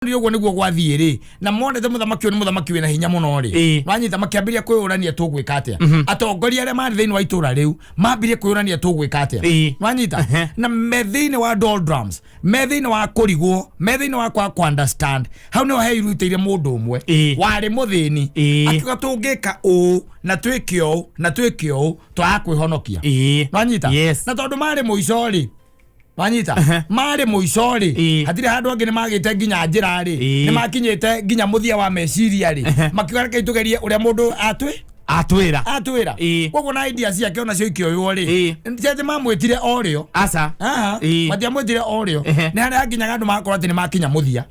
Monire ũguo nĩguo gwathiĩ rĩ, na monete mũthamaki ũyũ nĩ mũthamaki wĩna hinya mũno rĩ, wanyita, makĩambĩrĩria kwĩyũrania tũgwĩka atĩa. Atongoria arĩa marĩ thĩinĩ wa itũra rĩu mambirie kwĩyũrania tũgwĩka atĩa. Wanyita, na me thĩinĩ wa doldrums, me thĩinĩ wa kũrigwo, me thĩinĩ wa kwaga kũ understand, hau nĩho heirutĩire mũndũ ũmwe warĩ mũthĩni, akiuga tũngĩka ũũ na twĩke ũũ na twĩke ũũ, twaga kwĩhonokia. Wanyita? Na tondũ marĩ mũico rĩ, wanyita, marĩ mũico rĩ, hatirĩ handũ angĩ nĩ magĩte nginya njĩra rĩ, nĩ makinyĩte nginya mũthia wa meciria rĩ, makiuga reke tũgerie ũrĩa mũndũ atwĩ atwĩra. Atwĩra. Koguo na idea ciake onacio ikĩoywo rĩ, ti atĩ mamwĩtire o rĩo. Aca. Aha. Matiamwĩtire o rĩo. Nĩ harĩa hakinyaga andũ magakorwo atĩ nĩ makinya mũthia.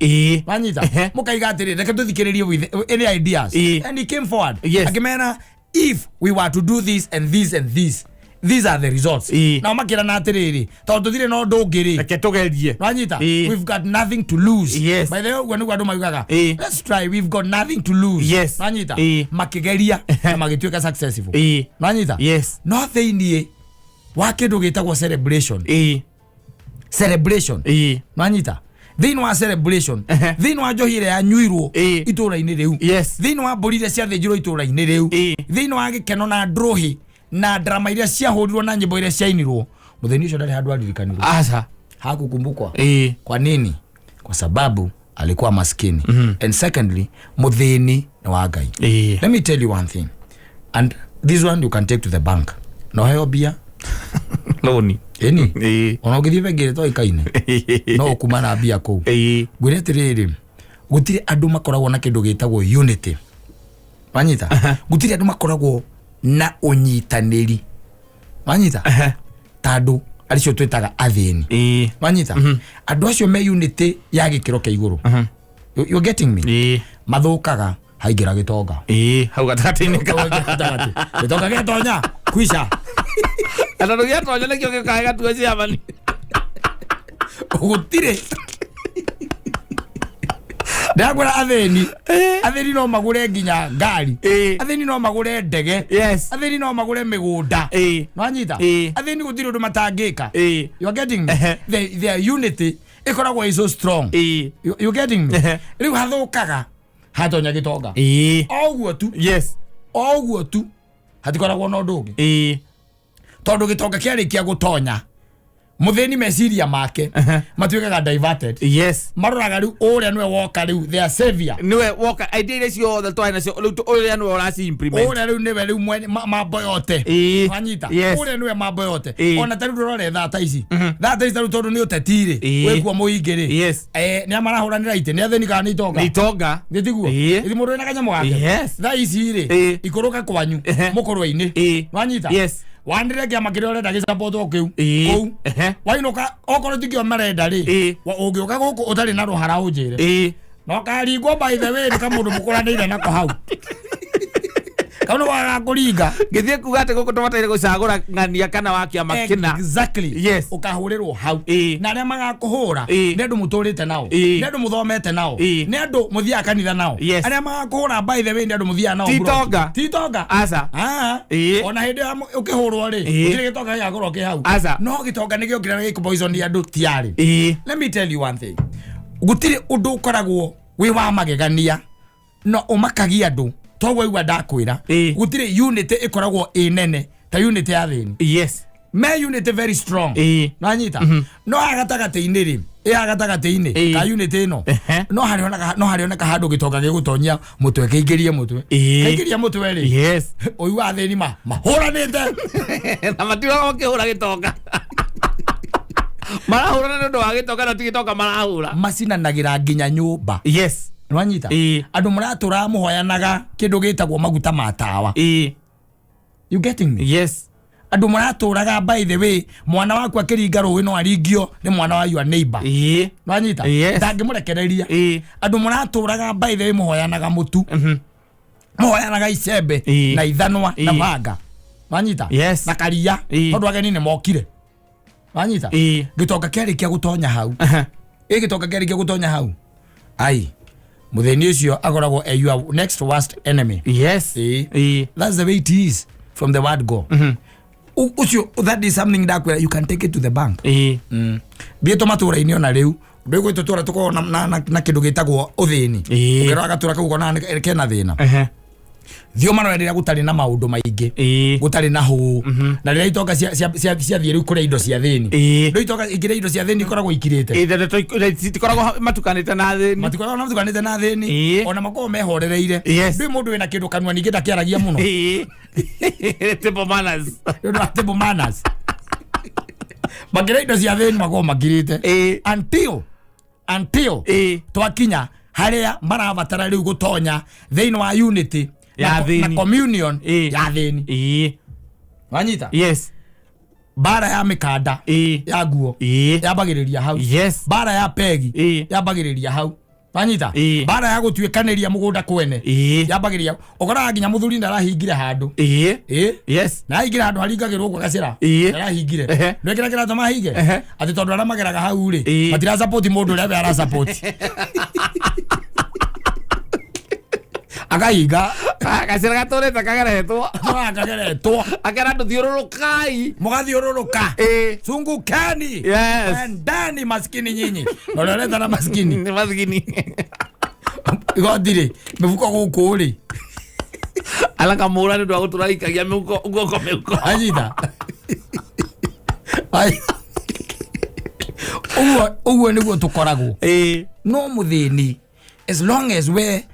Wanyita? Mũkaiga atĩrĩ, reke tũthikĩrĩrie with any ideas. And he came forward, akĩmera, if we were to do this and this and this, these are the results. Nao makĩrana atĩrĩrĩ, tondũ tũtirĩ na ũndũ ũngĩ rĩ, reke tũgerie. Wanyita? We've got nothing to lose. By the way, ũguo nĩguo andũ maugaga, let's try, we've got nothing to lose. Wanyita? Makĩgeria na magĩtuĩka successful. Wanyita? Yes. No thĩiniĩ wa kĩndũ gĩtagwo celebration, celebration, wanyita, thĩinĩ wa celebration, thĩinĩ wa njohi ĩrĩa yanyuirwo itũũra-inĩ rĩu, thĩinĩ wa mbũri iria ciathĩnjirwo itũũra-inĩ rĩu, thĩinĩ wa gĩkeno na ndrũhĩ na drama iria ciahũrirwo na nyĩmbo iria ciainirwo, mũthĩni ũcio ndarĩ handũ aririkanirwo. Aca. Hakukumbukwa. Kwa nini? Kwa sababu alikuwa maskini. And secondly, muthini ni wa Ngai. Let me tell you one thing, and this one you can take to the bank, no heo mbia. Loni. Ĩni. Ona ũngĩthiĩ bengi ĩrĩa toĩkaine, no ũkuma na mbia kũu. Ngwĩre atĩrĩrĩ, gũtirĩ andũ makoragwo na kĩndũ gĩtagwo unity, wanyita, gũtirĩ andũ makoragwo na ũnyitanĩri, wanyita, ta andũ acio twĩtaga athĩni. Wanyita? Andũ acio me unity ya gĩkĩro kĩa igũrũ. You're getting me? Mathũkaga haingĩra gĩtonga. Hau gatagatĩ-inĩ ka Gatagatĩ. Gĩtonga gĩatonya kwisha. Na tondũ gĩatonya nĩkĩo gĩkae gatua ciamani. Gũtirĩ, ndĩrakwĩra, athĩni, athĩni no magũre nginya ngari. Athĩni no magũre ndege. Athĩni no magũre mĩgũnda. Nwanyita? Athĩni gũtirĩ ũndũ matangĩka. You are getting me? Their unity ĩkoragwo ĩ so strong. You getting me? Rĩu hathũkaga hatonya gĩtonga. O ũguo tu. O ũguo tu, hatikoragwo na ũndũ ũngĩ, tondũ gĩtonga kĩarĩkia gũtonya, mũthĩni meciria make matuĩkaga diverted. Maroraga rĩu ũrĩa nĩwe woka rĩu, their savior. Niwe woka, idea iria ciothe twarĩ nacio rĩu ũrĩa niwe ũraci implement. Ũrĩa rĩu nĩwe rĩu mwene mambo yote. Wanyita? Ũrĩa nĩwe mambo yote. Ona ta rĩu ndũrore thaa ta ici, thaa ta ici ta rĩu, tondũ nĩ ũteti rĩ, wĩkuo mũingĩ rĩ, nĩ amarahũranĩra itĩ, nĩ athĩni kana nĩ itonga? Nĩ itonga. Nĩ tiguo? Ĩĩ mũndũ wĩna kanyamũ gake. Thaa ici rĩ, ikũrũka kwanyu mũkũrwe-inĩ. Wanyita? Yes. Wanĩrĩre kĩama kĩrĩa ũrenda gĩcapotwo kĩu kũu. Wainũka, okorwo tikĩo marenda rĩ, ũngĩũka gũkũ ũtarĩ na rũhara, ũnjĩre. Na ũkaringwo, by the way, nĩ kamũndũ mũkũranĩire nako hau, kau nĩ wagakũringa. Ngĩthiĩ kuga atĩ gũkũ tũbataire gũcagũra ng'ania kana wa kĩama kĩna. Ũkahũrĩrwo hau. Na arĩa magakũhũra nĩ andũ mũtũrĩte nao, nĩ andũ mũthomete nao, nĩ andũ mũthiaga kanitha nao. Arĩa magakũhũra, by the way, nĩ andũ mũthiaga nao Ti mburoti. itonga. Ti itonga. Aca. Ona hĩndĩ ĩyo ũkĩhũrwo rĩ, gũtirĩ gĩtonga gĩgakorwo kĩ hau. Aca. No gĩtonga nĩ gĩokire na gĩkũpoison andũ tiarĩ. Let me tell you one thing, gũtirĩ ũndũ ũkoragwo wĩ wa magegania no ũmakagia andũ toguo igua ndakwĩra. Gũtirĩ unity ĩkoragwo ĩ nene ta unity ya thĩni. Me unity very strong. Nanyita? No haha gatagatĩ-inĩ rĩ, ĩ haha gatagatĩ-inĩ ka unity ĩno, no harĩoneka handũ gĩtonga gĩgũtonyia mũtwe, kĩingĩrie mũtwe. Kĩingĩria mũtwe rĩ, ũigua athĩni ma mahũranĩte. Na matiraga makĩhũra gĩtonga, marahũrana nĩ ũndũ wa gĩtonga, no ti gĩtonga marahũra. Macinanagĩra nginya nyũmba. Nĩwanyita? Andũ mũratũraga mũhoyanaga kĩndũ gĩtagwo maguta ma tawa. You getting me? Yes. Andũ mũratũraga, by the way, mwana waku akĩringa rũĩ no aringio nĩ mwana wa your neighbor. Nĩwanyita? Yes. Ndangĩmũrekereria. Andũ mũratũraga, by the way, mũhoyanaga mũtu, mũhoyanaga icembe na ithanwa na banga. Wanyita? Yes. Na karia, tondũ ageni nĩ mokire. Wanyita? Gĩtonga kĩarĩkia gũtonya hau, ĩ gĩtonga kĩarĩkia gũtonya hau, ai, mũthĩni ũcio akoragwo e your next worst enemy. That's the way it is from the word go. Ũcio, that is something ndakwĩra you can take it to the bank. Thiĩtwo matũra-inĩ ona rĩu. Ndũĩ gwĩ tũtũra tũkoragwo na kĩndũ gĩtagwo ũthĩni. Ĩĩ. Ũkĩrora gatũra kau ũkona kena thĩna. Ehe. Thiĩ ũmarore rĩrĩa gũtarĩ na maũndũ maingĩ, Ĩĩ. gũtarĩ na hũũ, na rĩrĩa itonga ciathiĩ rĩu kũrĩa indo cia thĩni. Ĩĩ. Rĩu itonga ikĩrĩa indo cia thĩni ikoragwo ikirĩte. Ĩĩ, citikoragwo matukanĩte na thĩni. Matikoragwo na matukanĩte na thĩni. Ĩĩ. Ona makoragwo mehorereire. Yes. Ndũĩ mũndũ wĩna kĩndũ kanua ningĩ ndakĩaragia mũno. Ĩĩ. Table manners. Nĩ ũndũ wa table manners. Makĩrĩa indo cia thĩni makoragwo makirĩte. Ĩĩ. Until Ĩĩ. twakinya harĩa marabatara rĩu gũtonya thĩinĩ wa unity Ya na thĩni. communion Ĩĩ. ya thĩni. Ĩĩ. Wanyita? Yes. Mbara ya mĩkanda Ĩĩ. ya nguo Ĩĩ. yambagĩrĩria hau. Yes. Mbara ya pegi Ĩĩ. yambagĩrĩria hau. Wanyita? Ĩĩ. Mbara ya gũtuĩkanĩria mũgũnda kwene Ĩĩ. yambagĩrĩria. Ũkoraga nginya mũthuri ndarahingire handũ. Ĩĩ. Ĩĩ. Yes. Na ahingire handũ haringagĩrwo ũguo gacĩra. Ĩĩ. Ndarahingire. Ehe. Nĩwĩkĩra kĩratũma ahinge? Ehe. Atĩ tondũ arĩa mageraga hau rĩ, Ĩĩ. matirasapoti mũndũ ũrĩa we arasapoti. Akahinga. Gacĩra gatũrĩte kageretwo. Kageretwo. Akera andũ thiũrũrũkai. Mũgathiũrũrũka. Ĩĩ. Zungukeni. Yes. Endeni maskini nyinyi. Na ũrĩa ũretana maskini. Nĩ mathigini. Igoti rĩ, mĩbuko gũkũ rĩ. Alakamũra nĩ ũndũ wa gũtũra ikagia mĩhuko guoko mĩhuko. Anyita. Ai. Ũguo nĩguo tũkoragwo. Ĩĩ. No mũthĩni, as long as we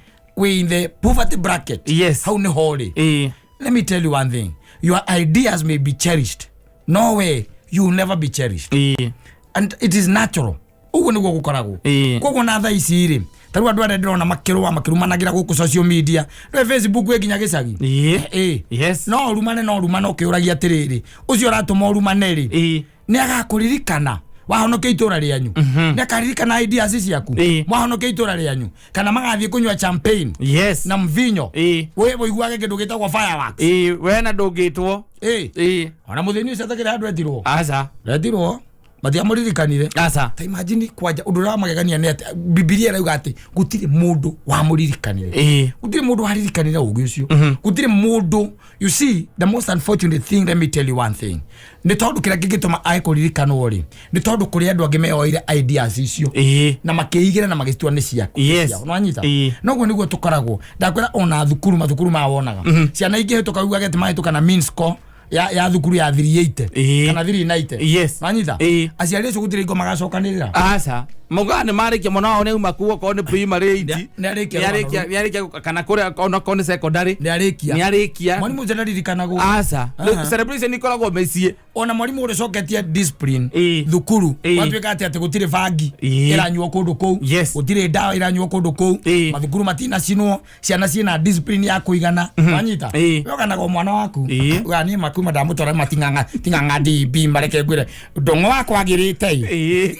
in the poverty bracket, Yes. hau nĩho rĩ. Ĩĩ. Let me tell you one thing. Your ideas may be cherished. No way, you will never be cherished. Ĩĩ. And it is natural. Ũguo nĩguo gũkoragwo. Ĩĩ. Koguo na thaa ici rĩ, ta rĩu andũ arĩa ndĩrona makĩrũa makĩrumanagĩra gũkũ social media, rĩu Facebook ĩ nginya gĩcagi. Ĩĩ. Ĩĩ. Yes. No ũrumane, no ũrumane ũkĩũragia atĩrĩrĩ, ũcio ũratũma ũrumane rĩ, Ĩĩ. nĩ agakũririkana wahonokia itũra rĩanyu? Nĩ akaririkana ideas ciaku? Ĩĩ. Mwahonokia itũra rĩanyu, kana magathiĩ kũnyua champagne Yes. na mvinyo, Ĩĩ. we ũiguage kĩndũ gĩtagwo fireworks. Ĩĩ, we na ndũngĩtwo. Ĩĩ. Ĩĩ. Ona mũthĩni ũcio atakĩrĩ handũ etirwo. Aca. Etirwo matiamũririkanire. Aca. Ta imagine, kwanja ũndũ ũrĩa wa magegania nĩ atĩ Bibilia ĩrauga atĩ gũtirĩ mũndũ wamũririkanire. Ĩĩ. Gũtirĩ mũndũ waririkanire ũgĩ ũcio, gũtirĩ mũndũ. You see, the most unfortunate thing, let me tell you one thing, nĩ tondũ kĩrĩa kĩngĩtũma age kũririkanwo rĩ, nĩ tondũ kũrĩ andũ angĩ meyoeire ideas icio Ĩĩ. na makĩigĩra na magĩcitua nĩ ciaku. Yes. Nĩwanyita? Ĩĩ. Noguo nĩguo tũkoragwo. Ndakwĩra ona thukuru, mathukuru mawonaga ciana ingĩhĩtũka ugage atĩ mahĩtũka na mean score ya thukuru ya 380 Ĩĩ. kana 390. Yes. Wanyita? Ĩĩ. Aciari acio gũtirĩ hingo magacokanĩrĩra. Aca, maugaga nĩ marĩkia, mwana wao nĩ auma kuu, okorwo nĩ primary eight. Nĩ arĩkia. Nĩ arĩkia, nĩ arĩkia, kana kũrĩa onakorwo nĩ secondary. Nĩ arĩkia. Nĩ arĩkia. Mwarimũ ũcio ndaririkanagwo. Aca. Aha. Celebration ikoragwo mĩciĩ. Ona mwarimũ ũrĩa ũcoketie discipline Ĩĩ. thukuru, Ĩĩ. gwatuĩka atĩ gũtirĩ bangi Ĩĩ. ĩranyuo kũndũ kũu, Yes. gũtirĩ ndawa ĩranyuo kũndũ kũu, Ĩĩ. mathukuru matinacinwo, ciana ciĩna discipline ya kũigana, wanyita? Ĩĩ. We ũganaga o mwana waku. Ĩĩ. Ugaga niĩ makuma ndamũtwara mating'ang'a ting'ang'a DB, mareke ngwĩre ndong'o wakwa agĩrĩte ĩ. Ĩĩ.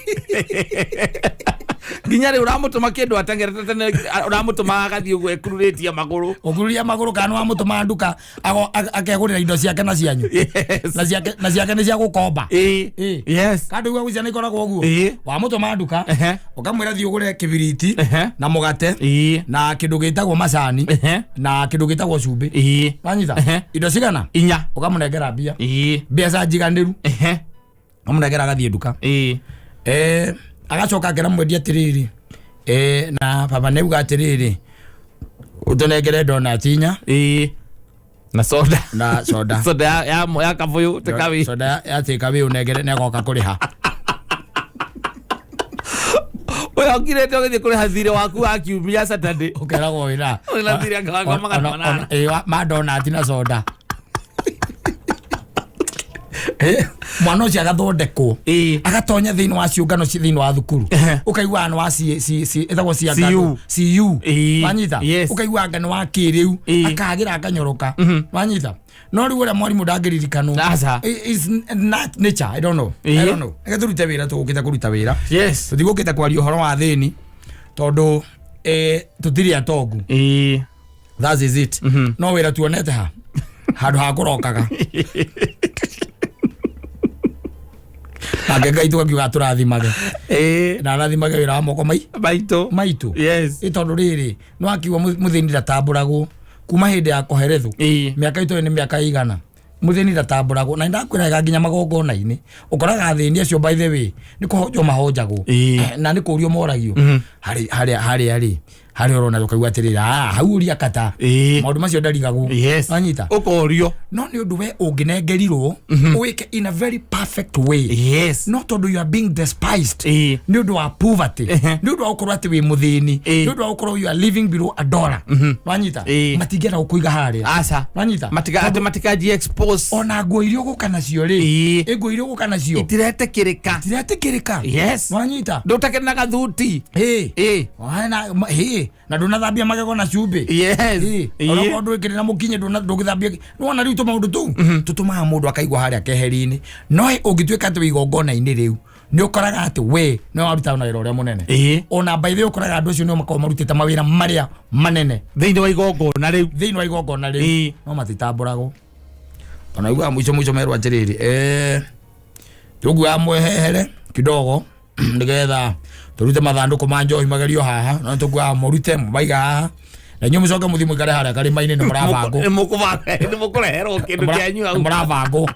Nginya rĩu ũramũtũma kĩndũ atengerete tene, ũramũtũma agathiĩ ũguo ekururĩtie magũrũ. Ũkururia magũrũ, kana wamũtũma nduka akegũrĩra indo ciake na cianyu. Yes. Na ciake nĩ cia gũkomba. Ĩĩ. Ĩĩ. Yes. Kandũ igua ciana ikoragwo ũguo. Ĩĩ. Wamũtũma nduka, Ehe. ũkamwĩra thiĩ ũgũre kĩbiriti Ehe. na mũgate Ĩĩ. na kĩndũ gĩtagwo macani Ehe. na kĩndũ gĩtagwo cumbĩ. Ĩĩ. Wanyita? Ehe. Indo cigana? Inya. Ũkamũnengera mbia, Ĩĩ. mbeca njiganĩru. Ehe. Ũkamũnengera agathiĩ nduka. Ĩĩ. Agacoka akera mwendia atĩrĩrĩ, na baba nĩauga atĩrĩrĩ, ũtũnengere donut inya. Ĩĩ, na soda. Na soda. Soda ya kabũyũ takeaway. Soda ya takeaway ũnengere, nĩagoka kũrĩha. We okirĩte ũgĩthiĩ kũrĩha thirĩ waku wa kiumia, Saturday. Ũkeragwo wĩra. Wĩna thirĩ anga 800. Ma donut na soda. Mwana ũcio agathondekwo, Ĩĩ. agatonya thĩinĩ wa ciũngano thĩinĩ wa thukuru. Ehe. Ũkaigua nĩ wa ĩtagwo cia CU. ngano CU. Ĩĩ. Wanyita? Yes. Ũkaigua anga nĩ wa kĩrĩu. Ĩĩ. Akagĩra akanyoroka, wanyita? No rĩu ũrĩa mwarimũ ndangĩririkanwo. Aca. Is not nature. I don't know. Ĩĩ. I don't know. Reke tũrute wĩra, tũgũkĩte kũruta wĩra. Yes. Tũtigũkĩte kwaria ũhoro wa thĩni tondũ tũtirĩ atongu. Ĩĩ. That is it. No wĩra tuonete ha handũ ha kũrokaga nake Ngai tũgakiuga tũrathimage Ĩĩ. na arathimage wĩra wa moko mai maitũ. Maitũ. Yes. Ĩ tondũ rĩrĩ, nĩ wakiuga mũthĩni ndatambũragwo kuma hĩndĩ ya koherethu. Ĩĩ. Mĩaka itũ nĩ mĩaka igana Muthĩni ndatambũragwo, na nĩndakwĩraga nginya magongona-inĩ ũkoraga athĩni acio, by the way, nĩ kũhonjwo mahonjagwo. Na nĩ kũrio moragio harĩ harĩa harĩa rĩ harĩa ũrona ũkaigua atĩrĩrĩ, "Ah, hau ũria kata." Maũndũ macio ndarigagwo. Wanyita? Ũkorio. No nĩ ũndũ we ũngĩnengerirwo wĩke in a very perfect way, no tondũ you are being despised nĩ ũndũ wa poverty, nĩ ũndũ wa gũkorwo atĩ wĩ mũthĩni, nĩ ũndũ wa gũkorwo you are living below a dollar, wanyita? Matingĩenda gũkũiga harĩa. Aca. Wanyita? Matika atĩ matikanji expose. Ona nguo iria ũgũka nacio rĩ, ĩ nguo iria ũgũka nacio itiretĩkĩrĩka. Itiretĩkĩrĩka. Wanyita? Ndũtakĩrĩ na gathuti. Ĩ. Na ĩ, na ndũnathambia magego na cumbĩ. Onakorwo ndwĩkĩrĩ na mũkinye, ndũgĩthambia. Nĩwona rĩu tũmaũndũ tũu tũtũmaga mũndũ akaigua harĩa keheri-inĩ. No ũngĩtuĩka atĩ wĩ igongona-inĩ rĩu, nĩ ũkoraga atĩ we nĩ waruta na wĩra ũrĩa mũnene. Ona by the way, ũkoraga andũ acio nĩo makoragwo marutĩte mawĩra marĩa manene thĩinĩ wa igongona rĩu. Thĩinĩ wa igongona rĩu. No matitambũragwo. Ona iguaga mũico mũico merwo atĩrĩrĩ, tũkuaga mwehehere kidogo nĩgetha tũrute mathandũkũ ma njohi magerio haha, no tũkuaga mũrute mũmaiga haha, na inyuĩ mũcoke mũthiĩ mũikare harĩa karĩma-inĩ, nĩ mũrabangwo. Nĩ mũkũbanga, nĩ mũkũreherwo kĩndũ kĩanyu hau. Nĩ mũrabangwo.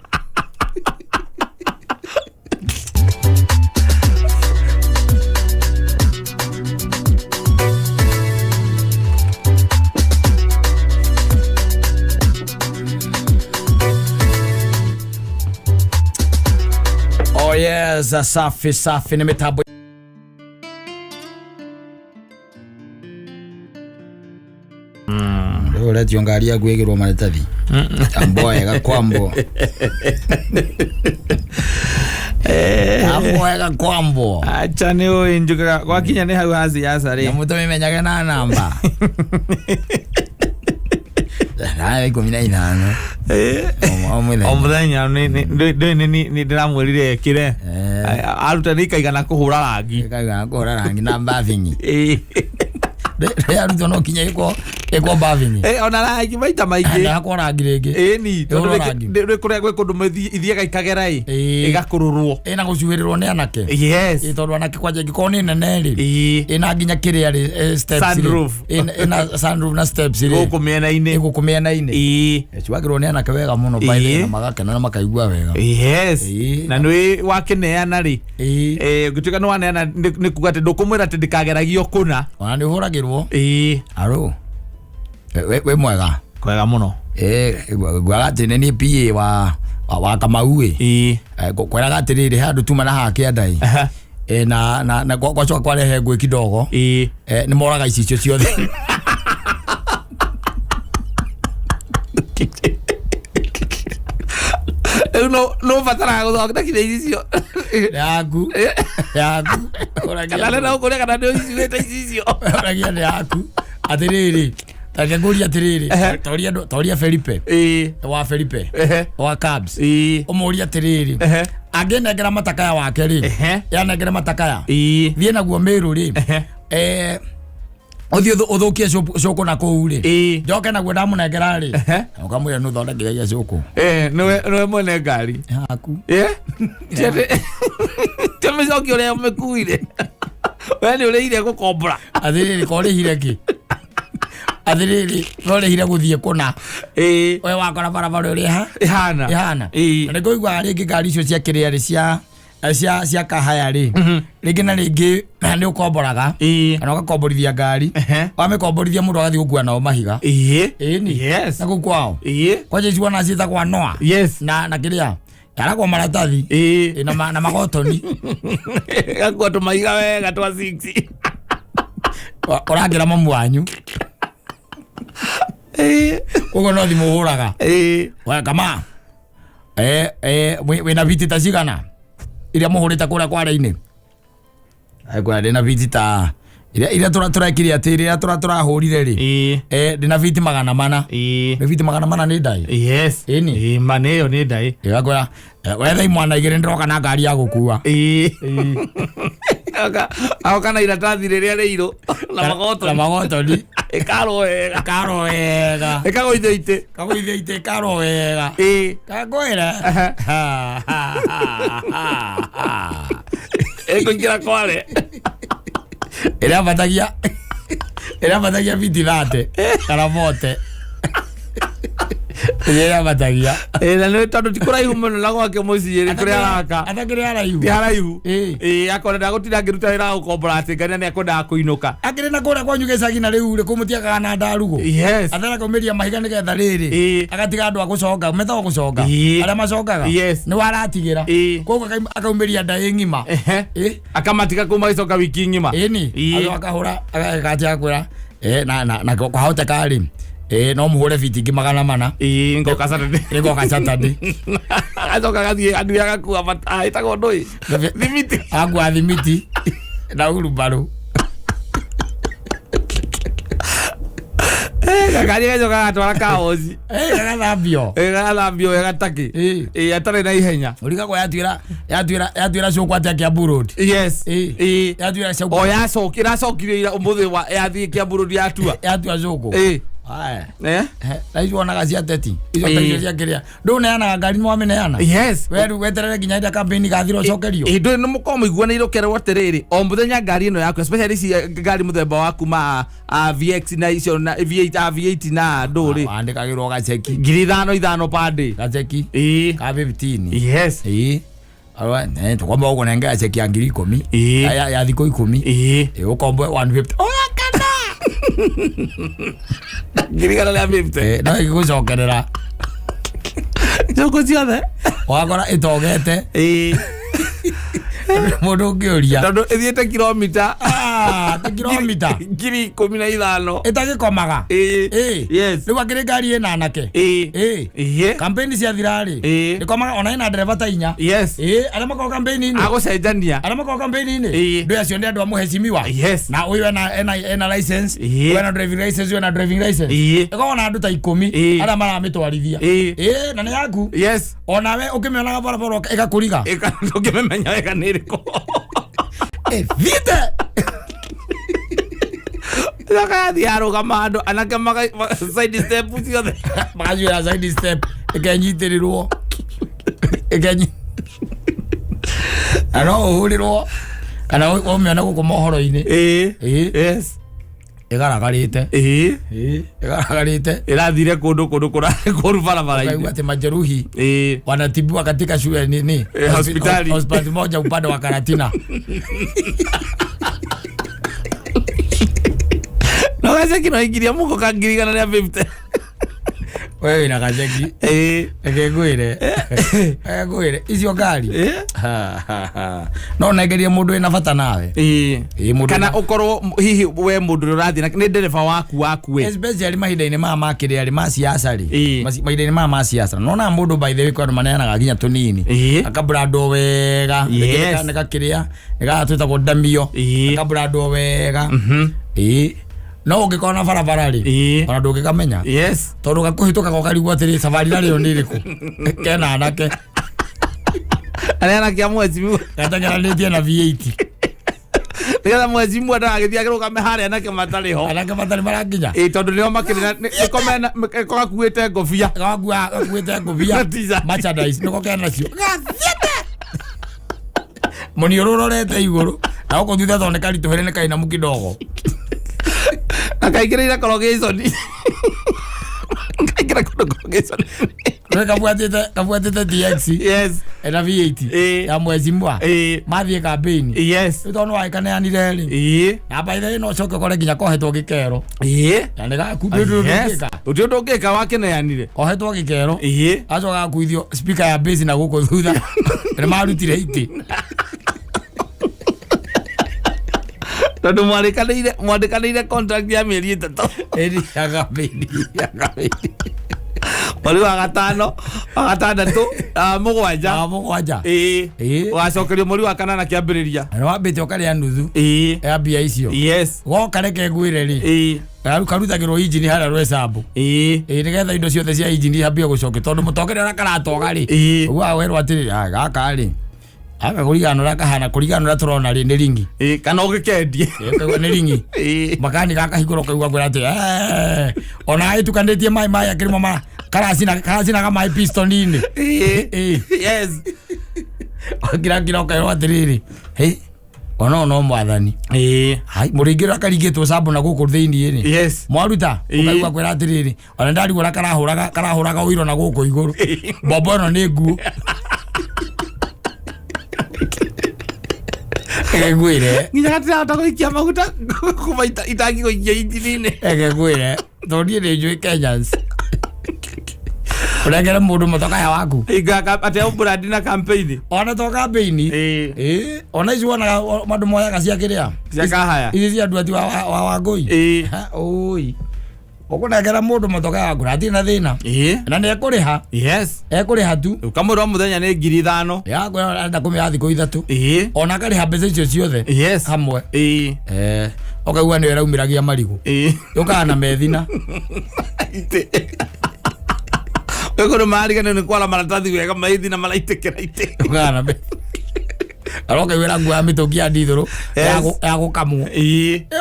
Oh yes, safi safi, nĩ mĩtambo. Rĩu ũretio ngari yaku ĩgĩrwo maratathi, ambo wega kwambo, ambo wega kwambo. Acha, nĩ ũĩ njugaga gwakinya nĩ hau ha siasa rĩ. Nyamũ tũmĩmenyage na namba na 15 o mũthenya. O mũthenya nĩ ndĩramwĩrire ekĩre aruta nĩ ikaigana kũhũra rangi. Ĩkaigana kũhũra rangi na mbathingi. Rĩrĩa arutwo no kinya ĩkwo mbathingi. Ona rangi maita maingĩ. Ndakwo rangi rĩngĩ. Ĩni tondũ Ĩhũrwo rangi. Rĩ kũrĩa gwĩ kũndũ ithiaga ikagera ĩ ĩgakũrũrwo. Ĩna gũcuhĩrĩrwo nĩ anake. Ĩ, tondũ anake kwanja ingĩkorwo nĩ nene rĩ, ĩna nginya kĩrĩa rĩ, steps rĩ. Sunroof. Ĩna sunroof na steps rĩ. Gũkũ mĩena-inĩ. Gũkũ mĩena-inĩ. Ĩcuagĩrwo nĩ anake wega mũno by the way, na magakena na makaigua wega. Na nĩ wakĩneana rĩ, ũngĩtuĩka nĩ waneana nĩ kuga atĩ ndũkũmwĩra atĩ ndĩkageragio kũna. Ona nĩ ũhũragĩrwo. Aro wĩ mwega? Kwega mũno. Nguaga atĩ nĩ niĩ PA wa Kamau ĩ. Kweraga atĩrĩrĩ, handũ tuma na haha kĩanda ĩ. Na gwacoka kwarehe ngũĩ kidogo. Nĩ moraga icicio ciothe. Rĩu no ũbataraga gũthondekithia icio. Yaku yaku. Kana nĩ ũkũrĩa kana nĩ ũicurĩte icio. Ũragia nĩ yaku. Atĩrĩrĩ, tareke ngũrie atĩrĩrĩ, toria toria Felipe wa Felipe wa Cubs, ũmũrie atĩrĩrĩ, angĩnengera matakaya wake rĩ, yanengere matakaya, thiĩ naguo Mĩrũ rĩ, ũthiĩ ũthũkie cũkũ na kũu rĩ, njoke naguo ndamũnengera rĩ, ũkamwĩra nĩ ũthondekithagia cũkũ. Nĩwe mwene ngari. Yaku. Ti mĩcoki ũrĩa ũmĩkuire, we nĩ ũrĩire gũkombora. Atĩrĩrĩ, korĩhire kĩ? Atĩrĩrĩ, norĩhire gũthiĩ kũna? We wakora barabara ũrĩa ĩhana. Ĩhana. Na nĩ kũiguaga rĩngĩ ngari icio cia kĩrĩa rĩ, cia kahaya rĩ, rĩngĩ na rĩngĩ nĩ ũkomboraga kana ũgakomborithia ngari. Wamĩkomborithia, mũndũ agathiĩ gũkua nao mahiga. Ĩni. Na kũu kwao kwanja ici wona ciĩtagwo noa. Na kĩrĩa yaragwo maratathi. Na magotoni. Gakua tũmahiga wega twa six. Ũrangĩra mamu wanyu. Koguo no thimũ ũhũraga. We kama wĩna viti ta cigana iria mũhũrĩte kũrĩa kware-inĩ? Kwĩra ndĩna viti ta iria tũrekire atĩ rĩrĩa tũrahũrire rĩ, ndĩna viti 400. Nĩ viti 400 nĩ ndai. Ĩni. Ma nĩ ĩyo nĩ ndaĩ. Ĩgakwĩra wetha imwana igĩrĩ, ndĩroka na ngari ya gũkua. Agoka na iratathi rĩrĩa rĩirũ na na magotoni. Magotoni. Ĩkarwo wega. Ĩkarwo wega. Ĩkagũithio itĩ. Kagũithia itĩ, ĩkarwo wega. Kangwĩra. Ĩkũingĩra kware. Ĩrambatagia viti 30 kana 40. Yeyambatagia. Ĩ, na nĩ tondũ ti kũraihu mũno na gwake mũciĩ rĩ kũrĩa araka. Atakĩrĩ haraihu. Ti haraihu. Ĩ. Ĩ, akona ndagũtinda ngĩruta wĩra wa gũkombora atĩ ngania nĩ akwendaga kũinũka. Akĩrĩ na kũrĩa kwanyu gĩcagi na rĩu rĩ kũmũtiagaga na ndarugũ. Yes. Athera kaumĩria mahiga nĩgetha rĩrĩ. Ĩ. Agatiga andũ a gũconga, metagwo gũconga. Ĩ. Arĩa macongaga. Yes. Nĩ waratigĩra. Ĩ. Koguo akaumĩria nda ĩ ng'ima. Ehe. Ĩ. Akamatiga kũu magĩcoka wiki ng'ima. Ĩni. Ĩ. Ago akahũra agakatia akwĩra na kwahoteka rĩ no mũhũre biti ingĩ 400. Ĩ, ngoka Saturday. Nĩgoka Saturday. Agacoka agathiĩ andũ agakua mata ĩtagwo ndũĩ. Thimiti. Agua thimiti na hurumbarũ. Gakari gacoka gatwara kaoci. Gagathambio. Gagathambio wega takĩ. Ĩ. Ĩ, atarĩ na ihenya. Ũrigagwo yatuĩra cũkũ atĩa Kiambu Road. Yes. Ĩ. Ĩ. Yatuĩra cũkũ. O yacoki ĩracokire ira ũmũthĩ wa yathiĩ Kiambu Road yatua. Yatua cũkũ. Ĩ. Aya. Eh? Na icio wonaga cia teti. Icio Ĩ. ta icio cia kĩrĩa. Ndũneanaga ngari nĩwamĩneana. Yes. We rĩu weterere nginya hĩndĩ ya campaign igathira ũcokerio. Ĩ, ndũĩ nĩ mũkorwo mũiguanĩire ũkerwo atĩrĩrĩ o mũthenya ngari ĩno yaku especially ici ngari mũthemba waku ma VX na icio na V8 V8 na ndũrĩ Wandĩkagĩrwo gaceki. 5,000 5,000 per day. Gaceki. Ĩ. Ka 15. Yes. Ĩ. Arwa, tukwamba ũkũnengera ceki ya 10,000. Ĩ. Ya thikũ 10. Ĩ. Ĩ, ũkombe 150. Ũgakena. 150. No ĩgĩgũcokerera. Njũkũ ciothe. Ũgakora ĩtogete. Ĩ. Mũndũ ũngĩũria. Tondũ ĩthiĩte kilomita Ta kilomita. 15,000. Ĩtagĩkomaga. Ĩ. Ĩ. Yes. Rĩu akĩrĩ ngari ĩna anake. Ĩ. Ĩ. Ĩ. Campaign ciathira rĩ. Ĩ. Ĩkomaga ona ĩna ndereba ta inya. Yes. Ĩ, arĩa makoragwo campaign-inĩ. Agũcenjania. Arĩa makoragwo campaign-inĩ. Ĩ. Ndũĩ acio nĩ andũ a mũhecimiwa. Yes. Na ũyũ ena license. Ĩ. Ũyũ ena driving license, ũyũ ena driving license. Ĩ. Ĩkoragwo na andũ ta 10 Ĩ. arĩa maramĩtwarithia. Ĩ. Ĩ, na nĩ yaku. Yes. Onawe ũkĩmĩonaga barabara ĩgakũriga. Ĩka ndũngĩmĩmenya wega nĩ ĩrĩkũ. Ĩthiĩte. Ĩcoka yathiĩ yarũgama handũ anake side step ciothe. Magacuĩra side step ĩkenyitĩrĩrwo. Ĩkenyi. Na no ũhũrĩrwo kana ũmĩone gũkũ mohoro-inĩ. Ĩ. Ĩ. Yes. Ĩgaragarĩte. Ĩ. Ĩ. Ĩgaragarĩte. Ĩrathire kũndũ kũndũ kũrarĩ kũru barabara-inĩ. Ukaigua atĩ majeruhi Ĩ. wanatibiwa katika shule nini Hospitali. Hospitali moja upande wa Karatina. No gaceki no ingiria mũhuko ka 150,000. Wewe wĩna gaceki. Ĩ. Reke ngwĩre. Reke ngwĩre icio ngari. Ĩ. No nengerie mũndũ wĩna bata nawe. Ĩ. Ĩ, mũndũ Kana wĩna- ũkorwo hihi we mũndũ ũrĩa ũrathiĩ nake nĩ ndereba waku we. Especially mahinda-inĩ maya ma kĩrĩa rĩ ma siasa rĩ. Ĩ. Mahinda-inĩ maya ma siasa. Nona mũndũ by the way kwĩ andũ maneanaga nginya tũnini. Ĩ. Akabrandwo wega. Yes. Nĩ gakĩrĩa. Nĩ gaka twĩtagwo ndamio. Ĩ. Akabrandwo wega. Ĩ. No ũngĩkona barabara rĩ. Ĩ. Ona ndũngĩkamenya. Yes. Tondũ gakũhĩtũkaga ũkarigwo atĩrĩ safari narĩo nĩ ĩrĩkũ. Kena anake. Arĩa anake a mheshimiwa. Gatengeranĩtie na V8. Nĩgetha mheshimiwa ndagagĩthiĩ akĩrũgame harĩa anake matarĩ ho. Anake matarĩ marakinya. Ĩ, tondũ nĩo makĩrĩ na nĩko mena nĩko gakuĩte ngobia. Gakua gakuĩte ngobia. Na t-shirt. Merchandise nĩko kenacio. Gathiĩte. Mũniũrũ ũrorete igũrũ. Na gũkũ thutha tondũ nĩ karitũhĩre nĩ kainamu kidogo. Na kaingĩrĩire corrugation. Kaingĩra kũndũ corrugation. Nĩ kabuatĩte TX. Yes. Ena V8. Ĩ. Ya mheshimiwa. Ĩ. Mathiĩ campaign. Yes. Rĩu tondũ nĩwagĩkaneanire rĩ. Ĩ. Na by the way no ũcoke ũkore nginya kohetwo gĩkero. Ĩ. Na nĩ gaku ndũĩ ndũĩ Yes. ndũngĩka. Gũtirĩ ũndũ ũngĩka wakĩneanire. Kohetwo gĩkero. Ĩ. Acoka agakuithio speaker ya bass na gũkũ thutha. Nĩ marutire itĩ. Tondũ mwandĩkanĩire contract ya mĩeri 3. Ĩni ya campaign. Ya campaign. Mweri wa gatano, wa gatandatũ, wa mũgwanja. Wa mũgwanja. Ĩ. Ĩ. Ũgacokerio mweri wa kanana kĩambĩrĩria. Na nĩwambĩte ũkarĩa nuthu Ĩ. ya mbia icio. Yes. Goka reke ngwĩre rĩ. Ĩ. Karutagĩrwo injini harĩa Rwecambu. Ĩ. Ĩ nĩgetha indo ciothe cia injini ihambie gũcokio tondũ mũtongoria ũrĩa karatoga rĩ. Ĩ. Ũguo werwo atĩrĩrĩ, gaka rĩ. Gaka kũringana na ũrĩa kahana kũringana na ũrĩa tũrona rĩ nĩ ringi. Ĩ, kana ũgĩkendie. Ĩ, ũkaigua nĩ ringi. Ĩ. Makani gakahingũra ũkaigua ngwĩra atĩ ona ĩtukanĩtie maĩ maya kĩrĩmo ma karacinaga maĩ piston-inĩ. Ĩ. Ĩ. Yes. Wakirakira ũkaĩrwo atĩrĩrĩ, hĩ, Ona no mwathani. Hai, mũrĩingĩ akaringĩtwo sambo na gũkũ thĩinĩ rĩ. Mwaruta ũkaigua kwĩra atĩrĩrĩ, ona ndarigwo ũrĩa karahũraga ũiro na gũkũ igũrũ. Mbombo ĩno nĩ nguũ. Reke ngwĩre. Nginya gatirahota gũikia maguta kuma itangi gũikia injini-inĩ. Reke ngwĩre, tondũ niĩ nĩ njũĩ Kenyans. Ũrengere mũndũ mũtokaya waku. Atĩ brand na campaign. Ona to campaign. Ona ici wonaga andũ moyaga cia kĩrĩa? Cia kahaya. Ici cia andũ ati wa Wangũi. Oi. Ũkũnengera mũndũ mũtokaya waku na hatirĩ na thĩna. Na nĩ ekũrĩha. Ekũrĩha tu. Ũkamwĩra o mũthenya nĩ 5,000. Ya, kwĩra arenda kũmĩoya thikũ 3. Ona akarĩha mbeca icio ciothe. Hamwe. Ũkaigua nĩwe ĩraumĩragia marigũ. Yũkaga na methina. Wĩ kũndũ marariganĩrwo nĩ kwara maratathi wega maithina maraitĩkĩra itĩ. Yũkaga na methina. Arokaigua nguo ya mĩtũngi ya ndithũrũ ya gũkamwo.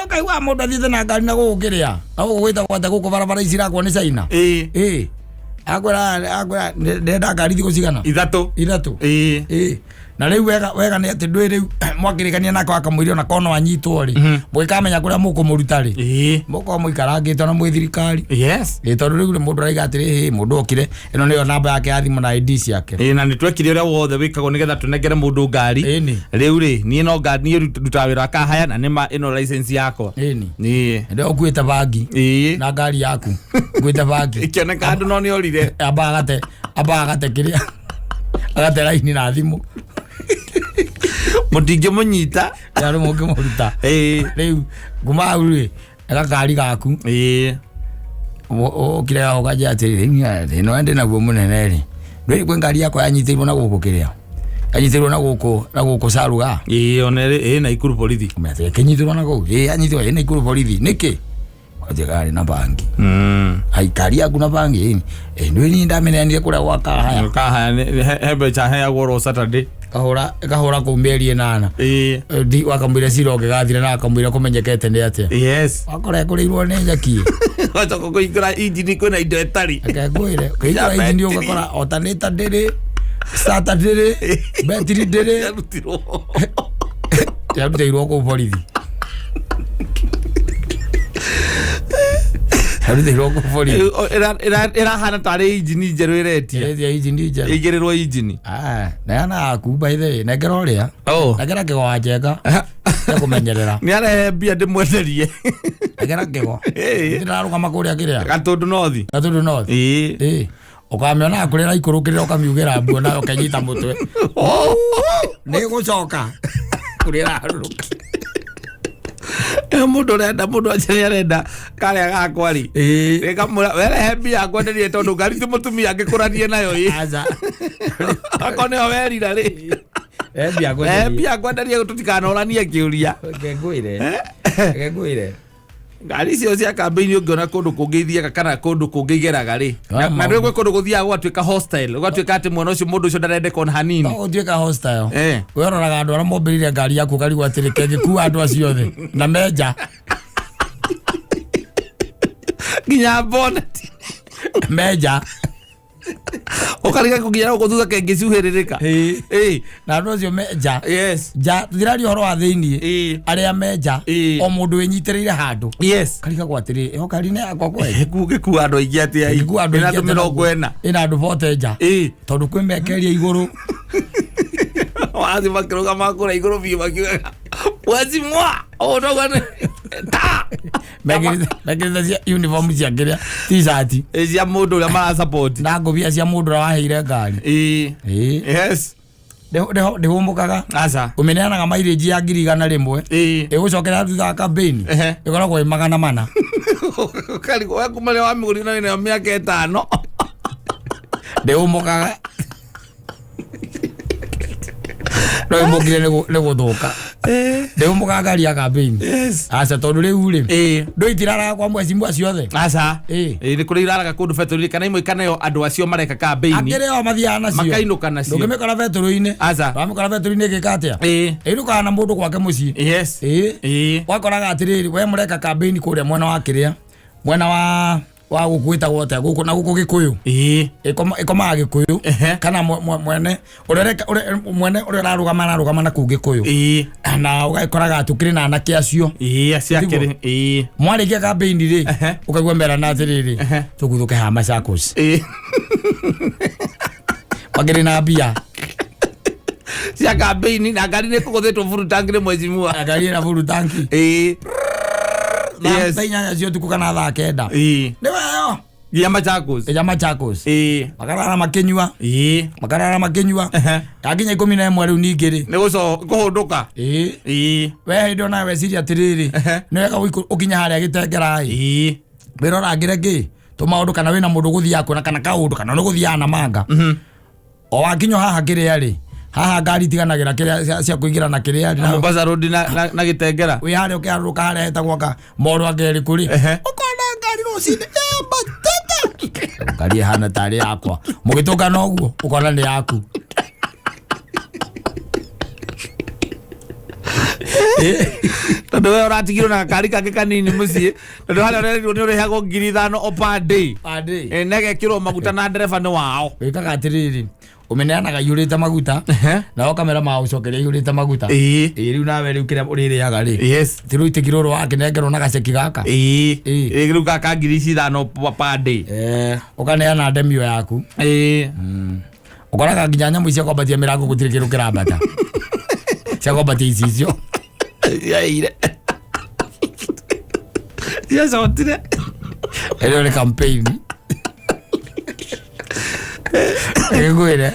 Ũkaigua mũndũ athiĩte na ngari na gũkũ kĩrĩa. Na gũkũ gwĩtagwo atĩa gũkũ barabara ici irakwo nĩ China. Akwĩra ndĩrenda ngari thikũ cigana? 3. 3. Na rĩu wega nĩ atĩ ndũĩ rĩu mwakĩrĩkania nake wakamwĩria ona korwo no anyitwo rĩ, mũgĩkamenya kũrĩa mũkũmũruta rĩ. Mũkorwo mũikarangĩte ona mwĩ thirikari. Tondũ rĩu nĩ mũndũ araiga atĩrĩ, hĩ, mũndũ okire, ĩno nĩyo namba yake ya thimũ na ID ciake. Na nĩ twekire ũrĩa wothe wĩkagwo nĩgetha tũnengere mũndũ ngari. Rĩu rĩ, niĩ no ngari, niĩ ndutaga wĩra wa kahaya na nĩma ĩno license yakwa. Nĩ ũkuĩte bangi. Na ngari yaku. Ũkuĩte bangi. Ĩkĩoneka andũ no nĩ orire. Amba agate kĩrĩa. Agate raini na thimũ. Mũtingĩmũnyita. Ya, rĩu mũngĩmũruta. Rĩu, kuma hau rĩ, gakari gaku. Ũkire haha ũkanjĩra atĩrĩrĩ, rĩu niĩ thĩna ũrĩa ndĩ naguo mũnene rĩ, ndũĩ kwĩ ngari yakwa yanyitĩirwo na gũkũ kĩrĩa? Yanyitĩirwo na gũkũ, na gũkũ Saruga. Ona ĩrĩ, na Ikuru borithi. Ũmenya atĩ ĩkĩnyitĩrwo na kũu? Yanyitĩrwo, na Ikuru borithi. Nĩkĩ? Atĩ gari na bangi. Ai, ngari yaku na bangi, Ndũĩ niĩ ndamĩneanire kũrĩa gwa Kahaya. Kahaya nĩ, he mbeca heagwo ro Saturday. Kahũra kũu mĩeri 8. Wakamwĩra cira ũngĩgathira na akamwĩra kũmenyekete nĩ atĩa. Wakora ekũrĩirwo nĩ nyeki. Wacoka kũhingũra injini kwĩna indo ĩtarĩ. Reke ngwĩre, kũhingũra injini ũgakora alternator ndĩrĩ, starter ndĩrĩ, battery ndĩrĩ. Yarutirwo. Yarutĩirwo kũu borithi. Yarutĩirwo kũu borithi. Ĩrahana tarĩ injini njerũ ĩretia. Ĩretia injini njerũ. Ĩigĩrĩrwo injini. Neana yaku by the way, nengera ũrĩa. Nengera kĩgo wa njenga. Nĩ kũmenyerera. Nĩ arehe mbia ndĩmwenderie. Nengera kĩgo. Ndĩrarũgama kũrĩa kĩrĩa. Gatũndũ North. Gatũndũ North. Ũkamĩona kũrĩa ĩraikũrũkĩrĩra ũkamiugĩra mbu nayo ũkenyita mũtwe. Nĩ gũcoka. Kũrĩa ĩraharũrũka. Mũndũ ũrenda, mũndũ acio nĩ arenda karĩa gakwa rĩ. Rĩkamwĩra, werehe mbia ngwenderie tondũ ngari ti mũtumia angĩkũranie nayo ĩ. Aca. Akorwo nĩyo werira rĩ. Mbia ngwenderie. Mbia ngwenderie tũtikanoranie kĩũria. Reke ngwĩre. Reke ngwĩre. Ngari icio cia kambĩini ũngĩona kũndũ kũngĩ ithiaga kana kũndũ kũngĩ igeraga rĩ. Na nĩ gwĩ kũndũ gũthiaga gũgatuĩka hostile, gũgatuĩka atĩ mwena ũcio mũndũ ũcio ndarendeka ona hanini. No gũtuĩka hostile. We ũroraga andũ arĩa mombĩrĩire ngari yaku ũkarigwo atĩrĩ, kengĩkua andũ acio othe na menja. Nginya bonnet. Menja. Ũkariga kũnginya gũkũ thutha kengĩcuhĩrĩrĩka. Na andũ acio menja. Nja, tũtiraria ũhoro wa thĩiniĩ. Arĩa menja, o mũndũ wĩnyitĩrĩire handũ. Karigagwo atĩrĩ, ĩyo ngari nĩ yakwa kweli? Gĩkua andũ aingĩ atĩa? Gĩkua andũ Ĩna aingĩ andũ atĩa? mĩrongo ĩna. Ĩna andũ bote nja. Tondũ kwĩ mekeria igũrũ. Wathiĩ makĩrũgama kũrĩa igũrũ biũ makiugaga, Mheshimiwa, ũũ noguo nĩ- Ta! Mekĩrĩte cia uniform cia kĩrĩa, t-shirt. Cia mũndũ ũrĩa marasupport. Na ngũbia cia mũndũ ũrĩa waheire ngari. Ndĩhũmũkaga. Aca. Ũmĩneanaga mileage ya ngiri igana rĩmwe. Ĩgũcokera thutha wa campaign. Ĩkoragwo ĩ 400. Ũkarigwo, we kuma rĩrĩa wamĩgũrire na wĩnayo mĩaka 5. Ndĩhũmũkaga. No ĩmũkire nĩ gũthũka. Ndĩhũmũkaga ngari ya campaign. Aca, tondũ rĩu rĩ, ndũĩ itiraraga kwa mheshimiwa ciothe. Aca. Nĩ kũrĩ iraraga kũndũ betũrũ-inĩ, kana imwe ikaneo andũ acio mareka campaign. Akĩrĩ o mathiaga nacio. Makainũka nacio. Ndũngĩmĩkora betũrũ-inĩ. Aca. Wamĩkora betũrũ-inĩ ĩgĩka atĩa? Ĩinũkaga na mũndũ gwake mũciĩ. Wakoraga atĩrĩrĩ, we mũreka campaign kũrĩa mwena wa kĩrĩa? Mwena wa Wa gũkũ wĩtagwo atĩa gũkũ na gũkũ Gĩkũyũ? Ĩĩ. Ĩkomaga Gĩkũyũ. Kana mwene ũrĩa mwene ũrĩa ũrarũgama ararũgama na kũu Gĩkũyũ. Ĩĩ. Na ũgagĩkoraga atĩ ũkĩrĩ na anake acio. Ĩĩ, acio akĩrĩ. Ĩĩ. Mwarĩkia kambĩini rĩ, ũkaigua merana atĩrĩrĩ, tũguthũke haha Machakos. Ĩĩ. Makĩrĩ na mbia. Cia kambĩini na ngari nĩ kũgũthĩtwo full tank nĩ mheshimiwa. Ngari ĩna full tank. Ĩĩ. Yes. Thaa 8 cia ũtukũ kana thaa 9. Ĩĩ. Nĩ weyo. Nginya Machakos. Nginya Machakos. Ĩĩ. Makarara makĩnyua. Ĩĩ. Makarara makĩnyua. Yakinya 11 rĩu ningĩ rĩ. Nĩ kũhũndũka. Ĩĩ. Ĩĩ. We hĩndĩ ona weciria atĩrĩrĩ, nĩ wega ũkinye harĩa Gĩtengera ĩ. Ĩĩ. Wĩra ũrangĩre kĩ? Tũmaũndũ kana wĩna mũndũ ũgũthiaga kuona kana kaũndũ kana nĩ ũgũthiaga na manga. O wakinya haha kĩrĩa rĩ, haha ngari itiganagĩra kĩrĩa cia kũingĩra na kĩrĩa rĩ. Mombasa Road na Gĩtengera. Wĩ harĩa ũkĩharũrũka harĩa hetagwo ka Moro wa Ngerĩ kũrĩ. Ũkona ngari rũcinĩ yambatĩte. Ngari ĩhana tarĩ yakwa. Mũgĩtũngana ũguo ũkona nĩ yaku. Tondũ we ũratigirwo na gakari kangĩ kanini mũciĩ, tondũ harĩa ũrerirwo nĩ ũrĩhagwo 5,000 o per day. Per day. Na ĩgekĩrwo maguta na ndereba nĩ wao. Wĩkaga atĩrĩrĩ, ũmĩneanaga iyũrĩte maguta, na ũkamera magũcokeria iyũrĩte maguta. Ĩĩ. Ĩĩ, rĩu nawe rĩu kĩrĩa ũrĩrĩaga rĩ. Yes. Ti rĩu itĩki rũrũ wakĩnengerwo na gaceki gaka. Ĩĩ. Ĩĩ. Ĩĩ, rĩu gaka 5,000 per day. Ũkaneana ndemio yaku. Ĩĩ. Ũkoraga nginya nyamũ cia kwambatia mĩrango gũtirĩ kĩndũ kĩrambata. Cia kwambatia icicio. Ciaire. Ciacotire. Ĩno nĩ campaign. Ngwĩre.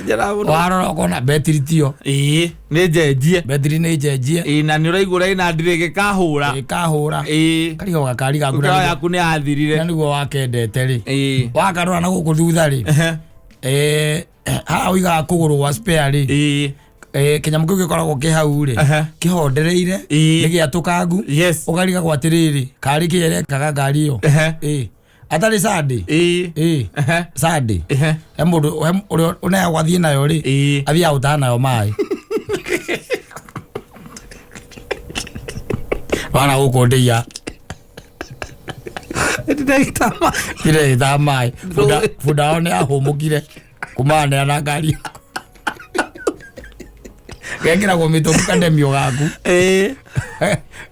Njara mũno. Warora ũkona betiri tiyo. Ĩĩ, nĩ njenjie. Betiri nĩ njenjie. Ĩĩ, na nĩ ũraigua ĩna ndirĩ ĩgĩkahũra. Ĩkahũra. Ĩĩ. Karigwo gakari gaku na Ngoro yaku nĩ yathirire. na nĩguo wakendete rĩ. Ĩĩ. Wakarora na gũkũ thutha rĩ. Haha ũigaga kũgũrũ gwa spare rĩ. Ĩĩ. Kĩnyamũ kĩu gĩkoragwo kĩ hau rĩ, kĩhondereire, Ĩĩ. nĩ gĩatũkangu. Yes. Ũkarigagwo atĩrĩrĩ, karĩ kĩ ĩrekaga ngari ĩyo. Ĩĩ. Atarĩ Sunday. Ĩĩ. Ĩĩ. Sunday. He mũndũ, he ũrĩa ũneagwo athiĩ nayo rĩ, Ĩĩ. athiaga gũtaha nayo maĩ. Wana gũkũ ndĩia. Ndĩgĩtama. Ndĩgĩtama maĩ. Bunda wao nĩ ahũmũkire kumana na ngari yaku. Gekĩragwo mĩtũngi kandemio gaku. Ĩĩ.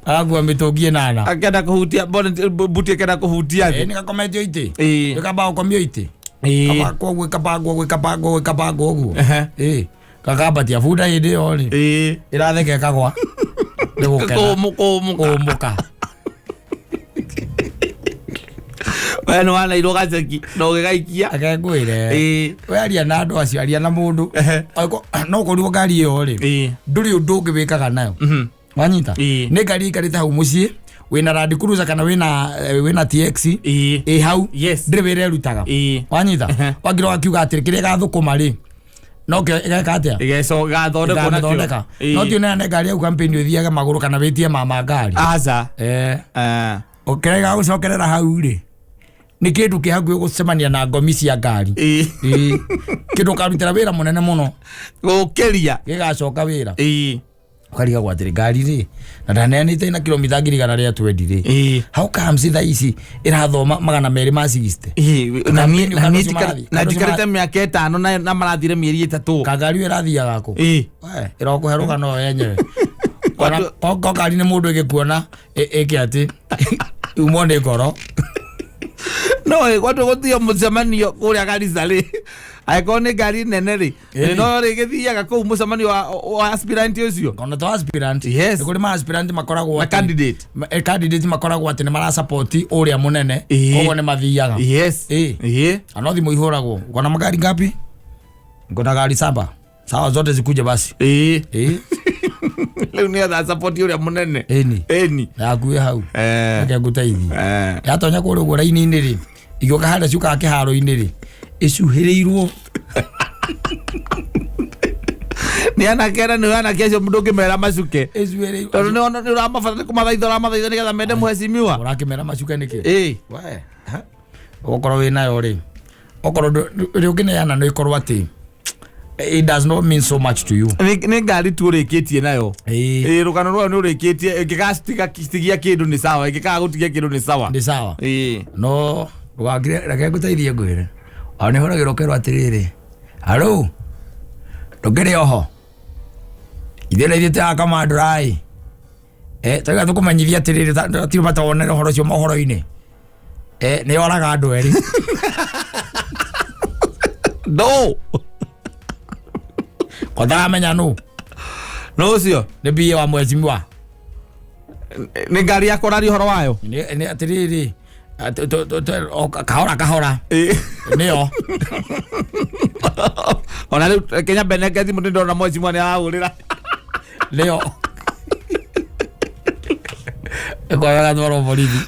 Agakua mĩtũngi 8. Akenda kũhutia bonnet, buti akenda kũhutia thĩ. Ĩĩ, nĩ gakometio itĩ. Ĩĩ. Gĩkamba gũkomio itĩ. Ĩĩ. Gabangwo ũguo, ĩkabangwo ũguo, ĩkabangwo ũguo, ĩkabangwo ũguo. Ĩĩ. Gakambatia bunda hĩndĩ ĩyo rĩ. Ĩĩ. Ĩratheka ĩkagwa. Nĩ gũkena. Kũmũka. Kũmũka. We nĩ wanairwo gaceki na ũgĩgaikia. Reke ngwĩre. Ĩĩ. We aria na andũ acio, aria na mũndũ. No ũkorirwo ngari ĩyo rĩ, Ĩĩ. ndũrĩ ũndũ ũngĩ wĩkaga nayo. Wanyita? Ĩĩ. Nĩ ngari ĩikarĩte hau mũciĩ, wĩna Land Cruiser kana wĩna TX. Ĩĩ. Ĩ hau. Yes. Ndĩrĩ wĩra ĩrutaga. Ĩĩ. Wanyita? Wangira wakiuga atĩrĩ, kĩrĩa ĩgathũkũma rĩ, no kĩo ĩgeka atĩa? Ĩgathondekwo nakĩo. Ĩgathondeka. Ĩĩ. No ti ũneane ngari yaku campaign ũthiage magũrũ kana wĩtie mama ngari. Aca. Kĩrĩa gĩgagũcokerera hau rĩ, nĩ kĩndũ kĩ hakuhĩ gũcemania na ngomi cia ngari. Ĩĩ. Ĩĩ. Kĩndũ ũkarutĩra wĩra mũnene mũno. Gũkĩria. Gĩgacoka wĩra. Ĩĩ. Ũkarigagwo atĩrĩ, ngari rĩ, na ndaneanĩte na kilomita 120,000 rĩ. Ĩĩ. How comes thaa ici ĩrathoma magana merĩ ma 60? Ĩĩ, na niĩ- na niĩ Kandũ marathiĩ. na njikarĩte mĩaka 5 na marathire mĩeri 3. Kangari ĩyo ĩrathiaga kũ? Ĩĩ. We, ĩrokũhe rũgano yo yenyewe. Ona ko ngari nĩ mũndũ ĩgĩkuona ĩke atĩ umwo nĩ ngoro. No, gwatũ gũthio mũcemanio kũrĩa Garissa rĩ, angĩkorwo nĩ ngari nene rĩ, Ĩĩ. no rĩgĩthiaga kũu mũcemanio wa aspirant ũcio. Ona to aspirant. Yes. Nĩ kũrĩ ma aspirant makoragwo Na atĩ- candidate. Candidate makoragwo atĩ nĩ marasupport ũrĩa mũnene, Ĩĩ. koguo nĩ mathiaga. Yes. Ĩĩ. Ĩĩ. Na no thimũ ihũragwo. Uko na magari ngapi? Niko na gari 7. Sawa, zote zikuje basi. Ĩĩ. Ĩĩ. Rĩu nĩ etha support ũrĩa mũnene. Ĩni. Ĩni. Yaku ĩ hau. Reke ngũteithie. Yatonya kũrĩa ũguo raini-inĩ rĩ, igĩũka harĩa ciũkaga kĩharo-inĩ rĩ, ĩcuhĩrĩirwo. Nĩ anake na nĩ anake acio mũndũ ũngĩmera macuke. Ĩcuhĩrĩirwo. Tondũ nĩ ũramabatara nĩ kũmathaitha ũramathaitha nĩgetha mende mheshimiwa. Ũrakĩmera macuke nĩkĩ? Ĩĩ. We, ha? Okorwo wĩ nayo rĩ, okorwo rĩ ũngĩneana no ĩkorwo atĩ it does not mean so much to you. Nĩ ngari tu ũrĩkĩtie nayo. Ĩĩ. Ĩĩ, rũgano rwayo nĩ ũrĩkĩtie, ĩngĩgacitigia kĩndũ nĩ sawa, ĩngĩkaga gũtigia kĩndũ nĩ sawa. Nĩ sawa. Ĩĩ. No Ndũgakire reke ngũteithie ngwĩre. Ona nĩ hũragĩrwo ũkerwo atĩrĩrĩ, haro ndũkĩrĩ oho ithuĩ na ithuĩ twĩ akamandũra-ĩ, tauga tũkũmenyithia atĩrĩrĩ, tirĩ matonere ũhoro ũcio mohoro-inĩ, nĩ yoraga andũ erĩ. No Kotaramenya nũ no ũcio nĩ mbia wa mheshimiwa. Nĩ ngari yakwa ũraria ũhoro wayo. Nĩ atĩrĩrĩ, kahora kahora nĩyo. Ona rĩu Kenya Beneke thimũ nĩ ndona mheshimiwa nĩ arahũrĩra. Nĩyo ĩkoyaga twarwo borithi.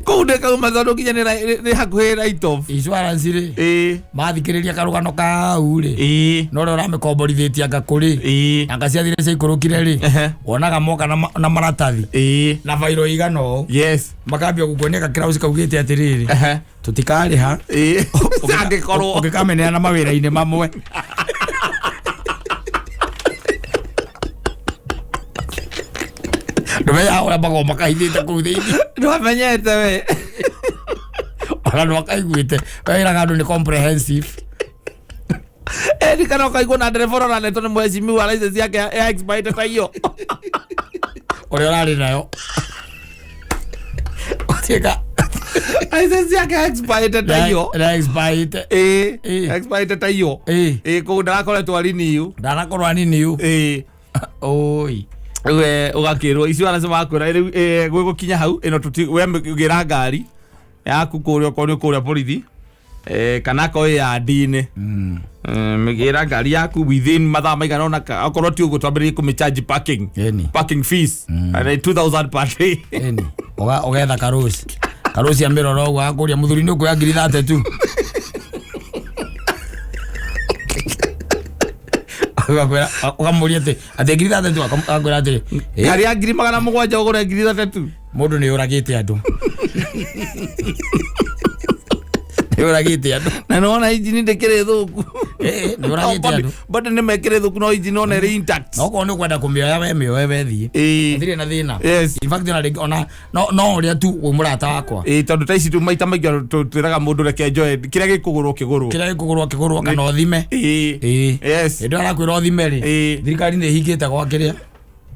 Kũu nĩ kauma tondũ nginya nĩ hakuhĩ right off. Insurance rĩ, mathikĩrĩria karũgano kau rĩ, no ũrĩa ũramĩkomborithĩtie anga kũrĩ anga ciathire ciaikũrũkire rĩ, wonaga moka na maratathi na bairo igana ũũ, makambia gũkuonia gakĩraũci kaugĩte atĩrĩrĩ, tũtikarĩha angĩkorwo ũngĩkameneana mawĩra-inĩ mamwe. Ndũmenyaga ũrĩa magoma kahithĩte kũu thĩinĩ. Ndwamenyete we. Ona ndwakaiguĩte wĩraga andũ nĩ comprehensive. Eni kana ũkaigua na ndereba ũraranetwo nĩ mheshimiwa license yake ya expired ta iyo ũrĩa ũrarĩ nayo ũtuĩka license yake ya expired ta iyo na expired. Expired ta iyo. Kũu ndarakoretwo renew. Ndanakorwo aniniu. Oi. We ũgakĩrwo icio makwĩra rĩu gwĩgũkinya hau ĩno tũti we gĩra ngari yaku kũrĩa okorwo nĩ kũrĩa borithi, kana akorwo ĩ yandi-inĩ, mĩgĩra ngari yaku within mathaa maigana ũna, okorwo ti ũguo twambĩrĩrie kũmĩcharge parking parking fees and 2000 per day. Eni ũgetha karũci karũci amĩrora ũguo akũria mũthuri nĩ ũkuoya ngiri 32. Ũgakwĩra ũkamũria atĩ ngiri 32, agakwĩra atĩ ngari ya ngiri 700 ũgũre ngiri 32. Mũndũ nĩ ũragĩte andũ, nĩ ũragĩte andũ. Na nĩwona injini ndĩkĩrĩ thũku. Nĩ ũragĩte andũ. Bado nĩ mekĩrĩ thũku no injini ona ĩrĩ intact. No okorwo nĩ ũkwenda kũmĩoya we mĩoe we thiĩ. Gũtirĩ na thĩna. In fact ona rĩngĩ ona no ũrĩa tu wĩ mũrata wakwa. Tondũ ta ici tu maita maingĩ twĩraga mũndũ reke njoe kĩrĩa gĩkũgũrwo kĩgũrwo. Kĩrĩa gĩkũgũrwo kĩgũrwo kana ũthime. Hĩndĩ ĩyo arakwĩra ũthime rĩ, thirikari nĩ ĩhingĩte gwa kĩrĩa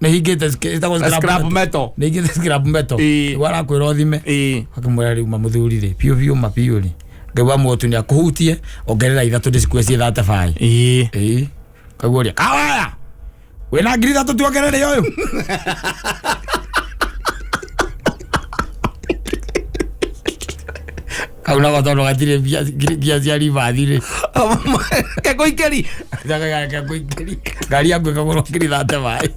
nĩ hingĩte ĩtagwo scrap metal. Nĩ hingĩte scrap metal. Nĩguo arakwĩra ũthime. Akĩmwĩra rĩu ma mũthuri rĩ, biũ biũ ma biũ rĩ, Ngai wa muotu nĩ akũhutie ongerera ithatũ ndĩcikue ciĩ 35. Kaguo ũrĩa kawaya wĩna ngiri ithatũ tuongerere ũyũ. Kau nako tondũ gatirĩ mbia cia ribathi rĩ. Kekũikĩri. Kekũikĩri. Ngari yaku ĩkagũrwo ngiri 35.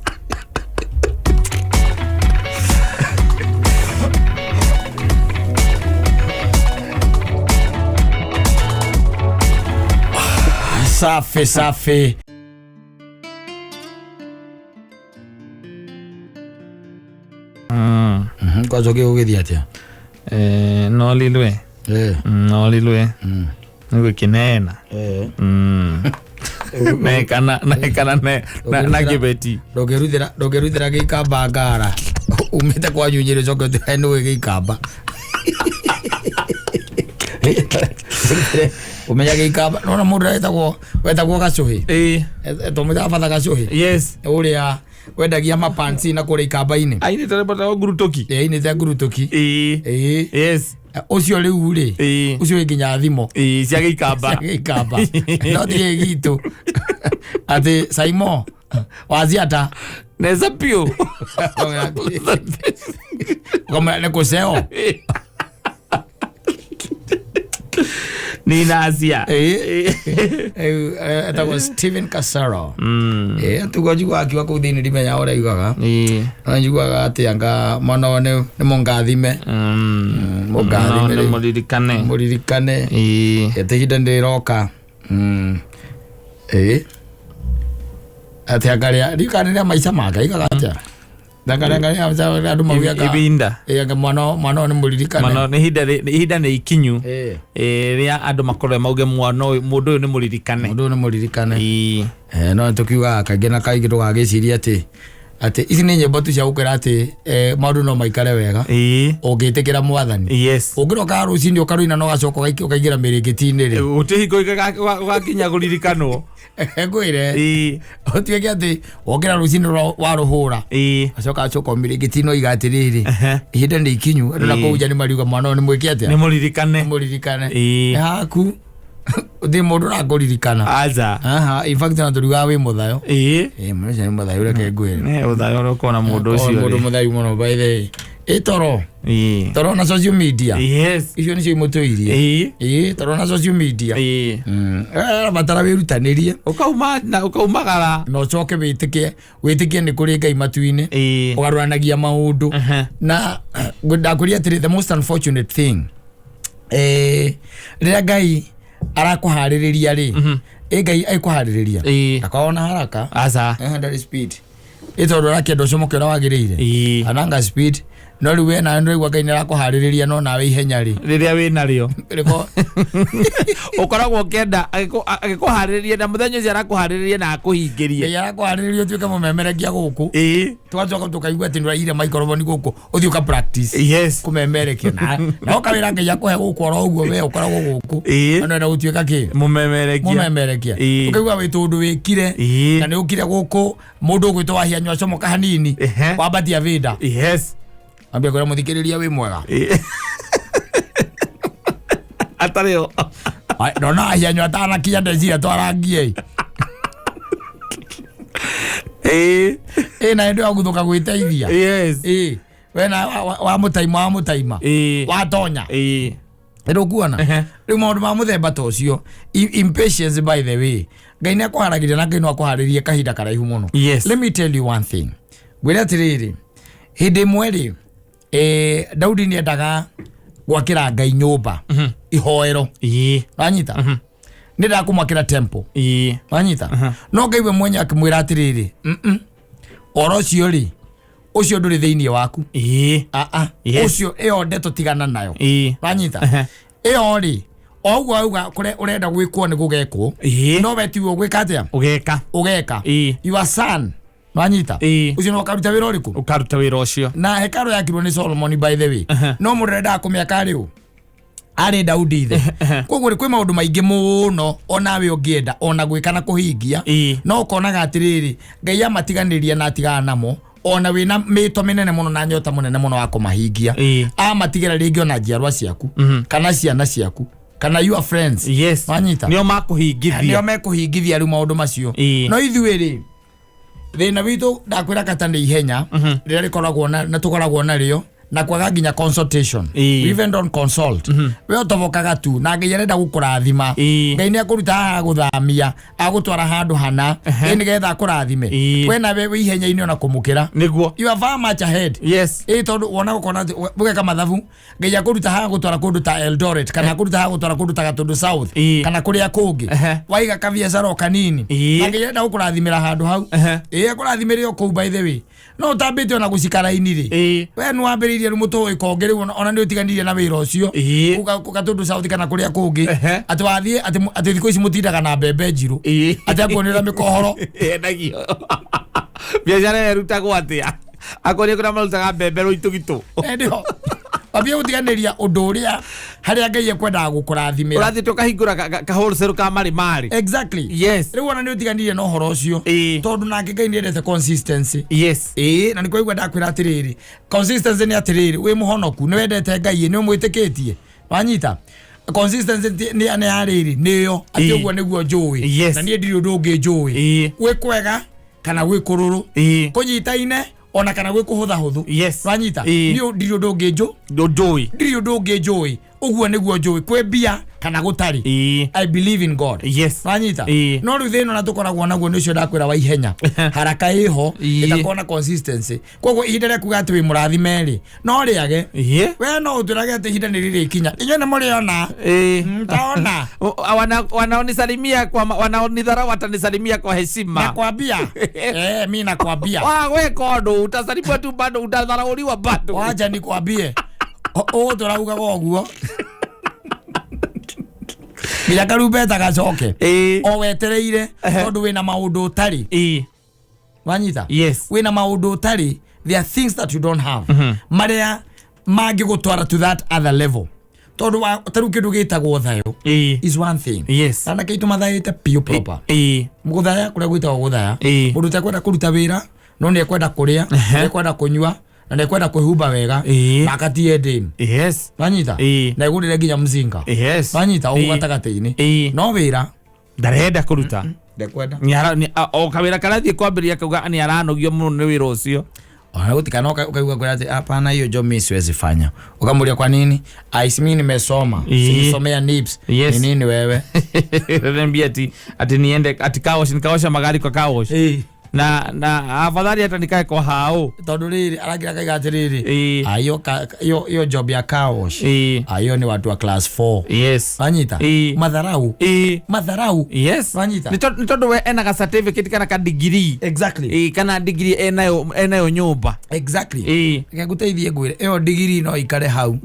Safi safi. Kwanza ũgĩthiĩ atĩa? No lilwe. No lilwe. Nĩgũkĩneena. Nekana nekana ne na kĩbeti. Ndũngĩrutĩra gĩikamba ngara umĩte kwa nyunyĩrĩ ũcoke ũtuĩke nĩũĩ gĩikamba. Ũmenya gĩikamba nona mũndũ wetagwo Gacũhĩ. Tũmwĩtaga batha Gacũhĩ. Ũrĩa wendagia mapansi na kũrĩa ikamba-inĩ. Ainĩte rwĩmbo rwa ngurutoki. Ainĩte ngurutoki. Ũcio rĩu rĩ, ũcio wĩ nginya thimo. Cia gĩikamba. Cia gĩikamba. No ti gĩgitũ. Atĩ Saimo waziata. Neza piũ. Ũkamwĩra nĩ kũceo. Ninasia. Etagwo Steven Kasaro. Tugo njiguaga akiuga kũu thĩinĩ ndimenyaga ũrĩa augaga. No njiguaga atĩ anga mwana ũyũ nĩ mũngathime. Mũngathime Nĩ rĩ. mũririkane. Mũririkane. Atĩ ihinda nĩ rĩroka. Atĩ anga rĩa rikana rĩa maica make aigaga atĩa? Andũ maugaga Ibinda. Anga mwana ũyũ nĩ mũririkane. Mwana nĩ ihinda nĩ ikinyu. Rĩa andũ makorwo mauge mwana ũyũ mũndũ ũyũ nĩ mũririkane. Mũndũ ũyũ nĩ mũririkane. No tũkiugaga kaingĩ na kaingĩ ndũgagĩcirie atĩ Atĩ ici nĩ nyĩmbo tu cia gũkwĩra atĩ maũndũ no maikare wega ũngĩtĩkĩra mwathani. Ũngĩroka rũcinĩ ũkarũina no gacoka ũkaingĩra mĩrĩngĩti-inĩ rĩ, Gũtirĩ hingo ũgakinya kũririkanwo. Ngwĩre ũtuĩke atĩ wokĩra rũcinĩ warũhũra, acoka acoka mĩrĩngĩti-inĩ oiga atĩrĩrĩ, ihinda nĩ ikinyu, andũ na kũu nja nĩ mariuga mwana ũyũ nĩ mwĩke atĩa? Nĩ mũririkane. Mũririkane. Nĩ haku ũtirĩ mũndũ ũrakũririkana. Aca. Aha, in fact ona tũriugaga wĩ mũthayo. Ĩ mũndũ ũcio nĩ mũthayu, reke ngwĩre. Nĩ ũthayo ũrĩa ũkona mũndũ ũcio mũndũ rĩ. Mũthayu mũno, by the way. Ĩ toro toro na social media icio nĩcio imũtũirie. Ĩ toro na social media. Arabatara wĩrutanĩrie. Ũkauma na ũkaumagara. Na ũcoke wĩtĩkie nĩ kũrĩ Ngai matu-inĩ ũgarũranagia maũndũ. Na ndakwĩria atĩrĩ, the most unfortunate thing, rĩrĩa Ngai arakũharĩrĩria rĩ, ĩ Ngai aikũharĩrĩria ndakoragwo na haraka. Aca. Ndarĩ speed, ĩ tondũ arakĩenda ũcomoke ũrĩa wagĩrĩire. Ananga speed, no rĩu we nawe nĩũraigua Ngai nĩarakũharĩrĩria, no nawe ihenya rĩ Rĩrĩa wĩ narĩo rĩko ũkoragwo ũkĩenda agĩkũharĩrĩria na mũthenya ũcio arakũharĩrĩria na akũhingĩrie. Ngai arakũharĩrĩria ũtuĩke mũmemerekia gũkũ, tũgacoka tũkaigua atĩ nĩũraire microphone gũkũ, ũthiĩ ũka practice kũmemerekia na ũkawĩra Ngai akũhe gũkũ oro ũguo we ũkoragwo gũkũ. Na nĩwenda gũtuĩka kĩ? Mũmemerekia. Mũmemerekia. Ũkaigua wĩ tũndũ wĩkire na nĩ ũkire gũkũ mũndũ ũgwĩtwo wahianyua acomoka hanini, wambatia vinda, ambia kwĩra mũthikĩrĩria wĩ mwega. Atarĩ ho. Ai, ndona wahianyua atanakinya ndeciria twarangie. Ĩ na hĩndĩ ya gũthũka gwĩteithia. Ĩ we na wamũtaima wamũtaima watonya nĩũkuona. Rĩu maũndũ ma mũthemba ta ũcio, impatience, by the way, Ngai nĩ akũharagĩria na Ngai no akũharĩrie kahinda karaihu mũno. Let me tell you one thing, ngwĩre atĩrĩrĩ, hĩndĩ ĩmwe rĩ, Daudi nĩ endaga gwakĩra Ngai nyũmba, ihoero. Wanyita? Nĩ endaga kũmwakĩra temple. Wanyita? No Ngai we mwenye akĩmwĩra atĩrĩrĩ, ũhoro ũcio rĩ, ũcio ndũrĩ thĩinĩ waku. Aa. Ũcio ĩyo ndeto tigana nayo. Wanyita? Ĩyo rĩ, o ũguo auga kũrĩa ũrenda gwĩkwo nĩ gũgekwo, no we tiwe ũgwĩka atĩa? Ũgeka. Ũgeka. Your son, wanyita? Ũcio no ũkaruta wĩra ũrĩkũ? Ũkaruta wĩra ũcio. Na hekarũ yakirwo nĩ Solomon, by the way, no mũndũ ũrendaga kũmĩaka rĩu arĩ Daudi ithe. Koguo rĩ, kwĩ maũndũ maingĩ mũno onawe ũngĩenda ona gwĩka na kũhingia, no ũkonaga atĩrĩrĩ, Ngai amatiganĩria na atigana namo, ona wĩna mĩto mĩnene mũno na nyota mũnene mũno wa kũmahingia. Amatigĩra rĩngĩ ona njiarwa ciaku kana ciana ciaku kana your friends. Wanyita? Nĩo makũhingithia. Nĩo mekũhingithia rĩu maũndũ macio. No ithuĩ rĩ, thĩna witũ ndakwĩra kata nĩ ihenya rĩrĩa rĩkoragwo na tũkoragwo narĩo na kwaga nginya consultation. We even don't consult. We ũtobokaga tu na Ngai arenda gũkũrathima. Ngai nĩ akũruta haha, agũthamia, agũtwara handũ hana ĩ nĩgetha akũrathime. We nawe wĩ ihenya-inĩ ona kũmũkĩra. You are far much ahead. Ĩ tondũ wona gũkona atĩ ũgeka mathabu, Ngai akũruta haha gũtwara kũndũ ta Eldoret kana akũruta haha gũtwara kũndũ ta Gatundu South kana kũrĩa kũngĩ, waiga kabiacara o kanini, na Ngai arenda gũkũrathimĩra handũ hau. Ĩ akũrathimĩre o kũu, by the way, no ũtambĩte ona gũcikara-inĩ rĩ, we nĩ wambĩrĩirie rĩu mũtũĩ kongĩ rĩu, ona nĩ ũtiganĩrie na wĩra ũcio kũu Gatundu South kana kũrĩa kũngĩ, atĩ wathiĩ atĩ thikũ ici mũtindaga na mbembe njirũ, atĩ akuonera mĩkohoro. Endagio biacara ĩyo ĩrutagwo atĩa akorwo kũrĩa marutaga mbembe rũitũgitũ? Ndio wambie gũtiganĩria ũndũ ũrĩa harĩa Ngai ekwendaga gũkũrathimĩra. Ũrathiĩ ũkahingũra ka wholesale ka marĩ marĩ. Rĩu ona nĩ ũtiganĩrie na ũhoro ũcio, tondũ nake Ngai nĩ endete consistency. Ĩĩ, na nĩ kwaigua ndakwĩra atĩrĩrĩ, consistency nĩ atĩrĩrĩ, wĩ mũhonoku, nĩ wendete Ngai, nĩ ũmwĩtĩkĩtie, wanyita? Consistency nĩ ya rĩrĩ nĩyo atĩ ũguo nĩguo njũĩ, na niĩ ndirĩ ũndũ ũngĩ njũĩ, gwĩ kwega kana gwĩ kũrũrũ, kũnyitaine ona kana gwĩ kũhũthahũthũ. Wanyita? Niĩ ndirĩ ũndũ ũngĩ njũ Ndũĩ. Ndirĩ ũndũ ũngĩ njũĩ, ũguo nĩguo njũĩ, kwĩ mbia kana gũtarĩ, I believe in God. Wanyita? No rĩu thĩna ũrĩa tũkoragwo naguo nĩ ũcio ndakwĩra wa ihenya, haraka ĩho, ĩtakorwo na consistency. Koguo ihinda rĩa kuga atĩ wĩ mũrathime rĩ, no rĩage. We no ũtwĩrage atĩ ihinda nĩ rĩrĩkinya, inyuĩ nĩ mũrĩona. Mtaona. Wanaonisalimia kwa wanaonidharau watanisalimia kwa heshima. Nakwambia, mi nakwambia. We kondo utasalimiwa tu bado utadharauliwa bado. Wacha nikwambie, ũũ tũraugaga ũguo nginya karumbeta gacoke, o wetereire, tondũ wĩna maũndũ ũtarĩ. Wanyita? Yes. Wĩna maũndũ ũtarĩ, there are things that you don't have marĩa mangĩgũtwara to that other level, tondũ ta rĩu kĩndũ gĩtagwo thayũ is one thing. Anake aitũ mathaĩte piũ proper. Gũthaya kũrĩa gwĩtagwo gũthaya, mũndũ ũtekwenda kũruta wĩra no nĩ ekwenda kũrĩa, nĩ ekwenda kũnyua na nĩ ekwenda kwĩhumba wega, na akatie ndĩmu. Wanyita? Na egũrĩre nginya mzinga. Wanyita? Ũguo gatagatĩ-inĩ, no wĩra Ndarenda kũruta. Ndekwenda. O kawĩra karathiĩ kwambĩrĩria kauga nĩ aranogio mũno nĩ wĩra ũcio. Ona gutikana ukaigua kwira ati hapana, hiyo job mimi siwezi fanya. Ukamuulia kwa nini? Ai, si mimi nimesoma, si nimesomea NIBS? Ni nini wewe? Niambia ati niende ati car wash, nikaosha magari kwa car wash, na afadhali hata nikae kwa hao. Tondu riri aragira kaiga atiriri, hiyo hiyo job ya car wash, hiyo ni watu wa class 4. Wanyita? Madharau. Madharau. Wanyita? Nĩ tondũ we ena ga certificate kana ka degree. Kana degree enayo nyũmba. Reke nguteithie, ngwire ĩyo degree no ikare hau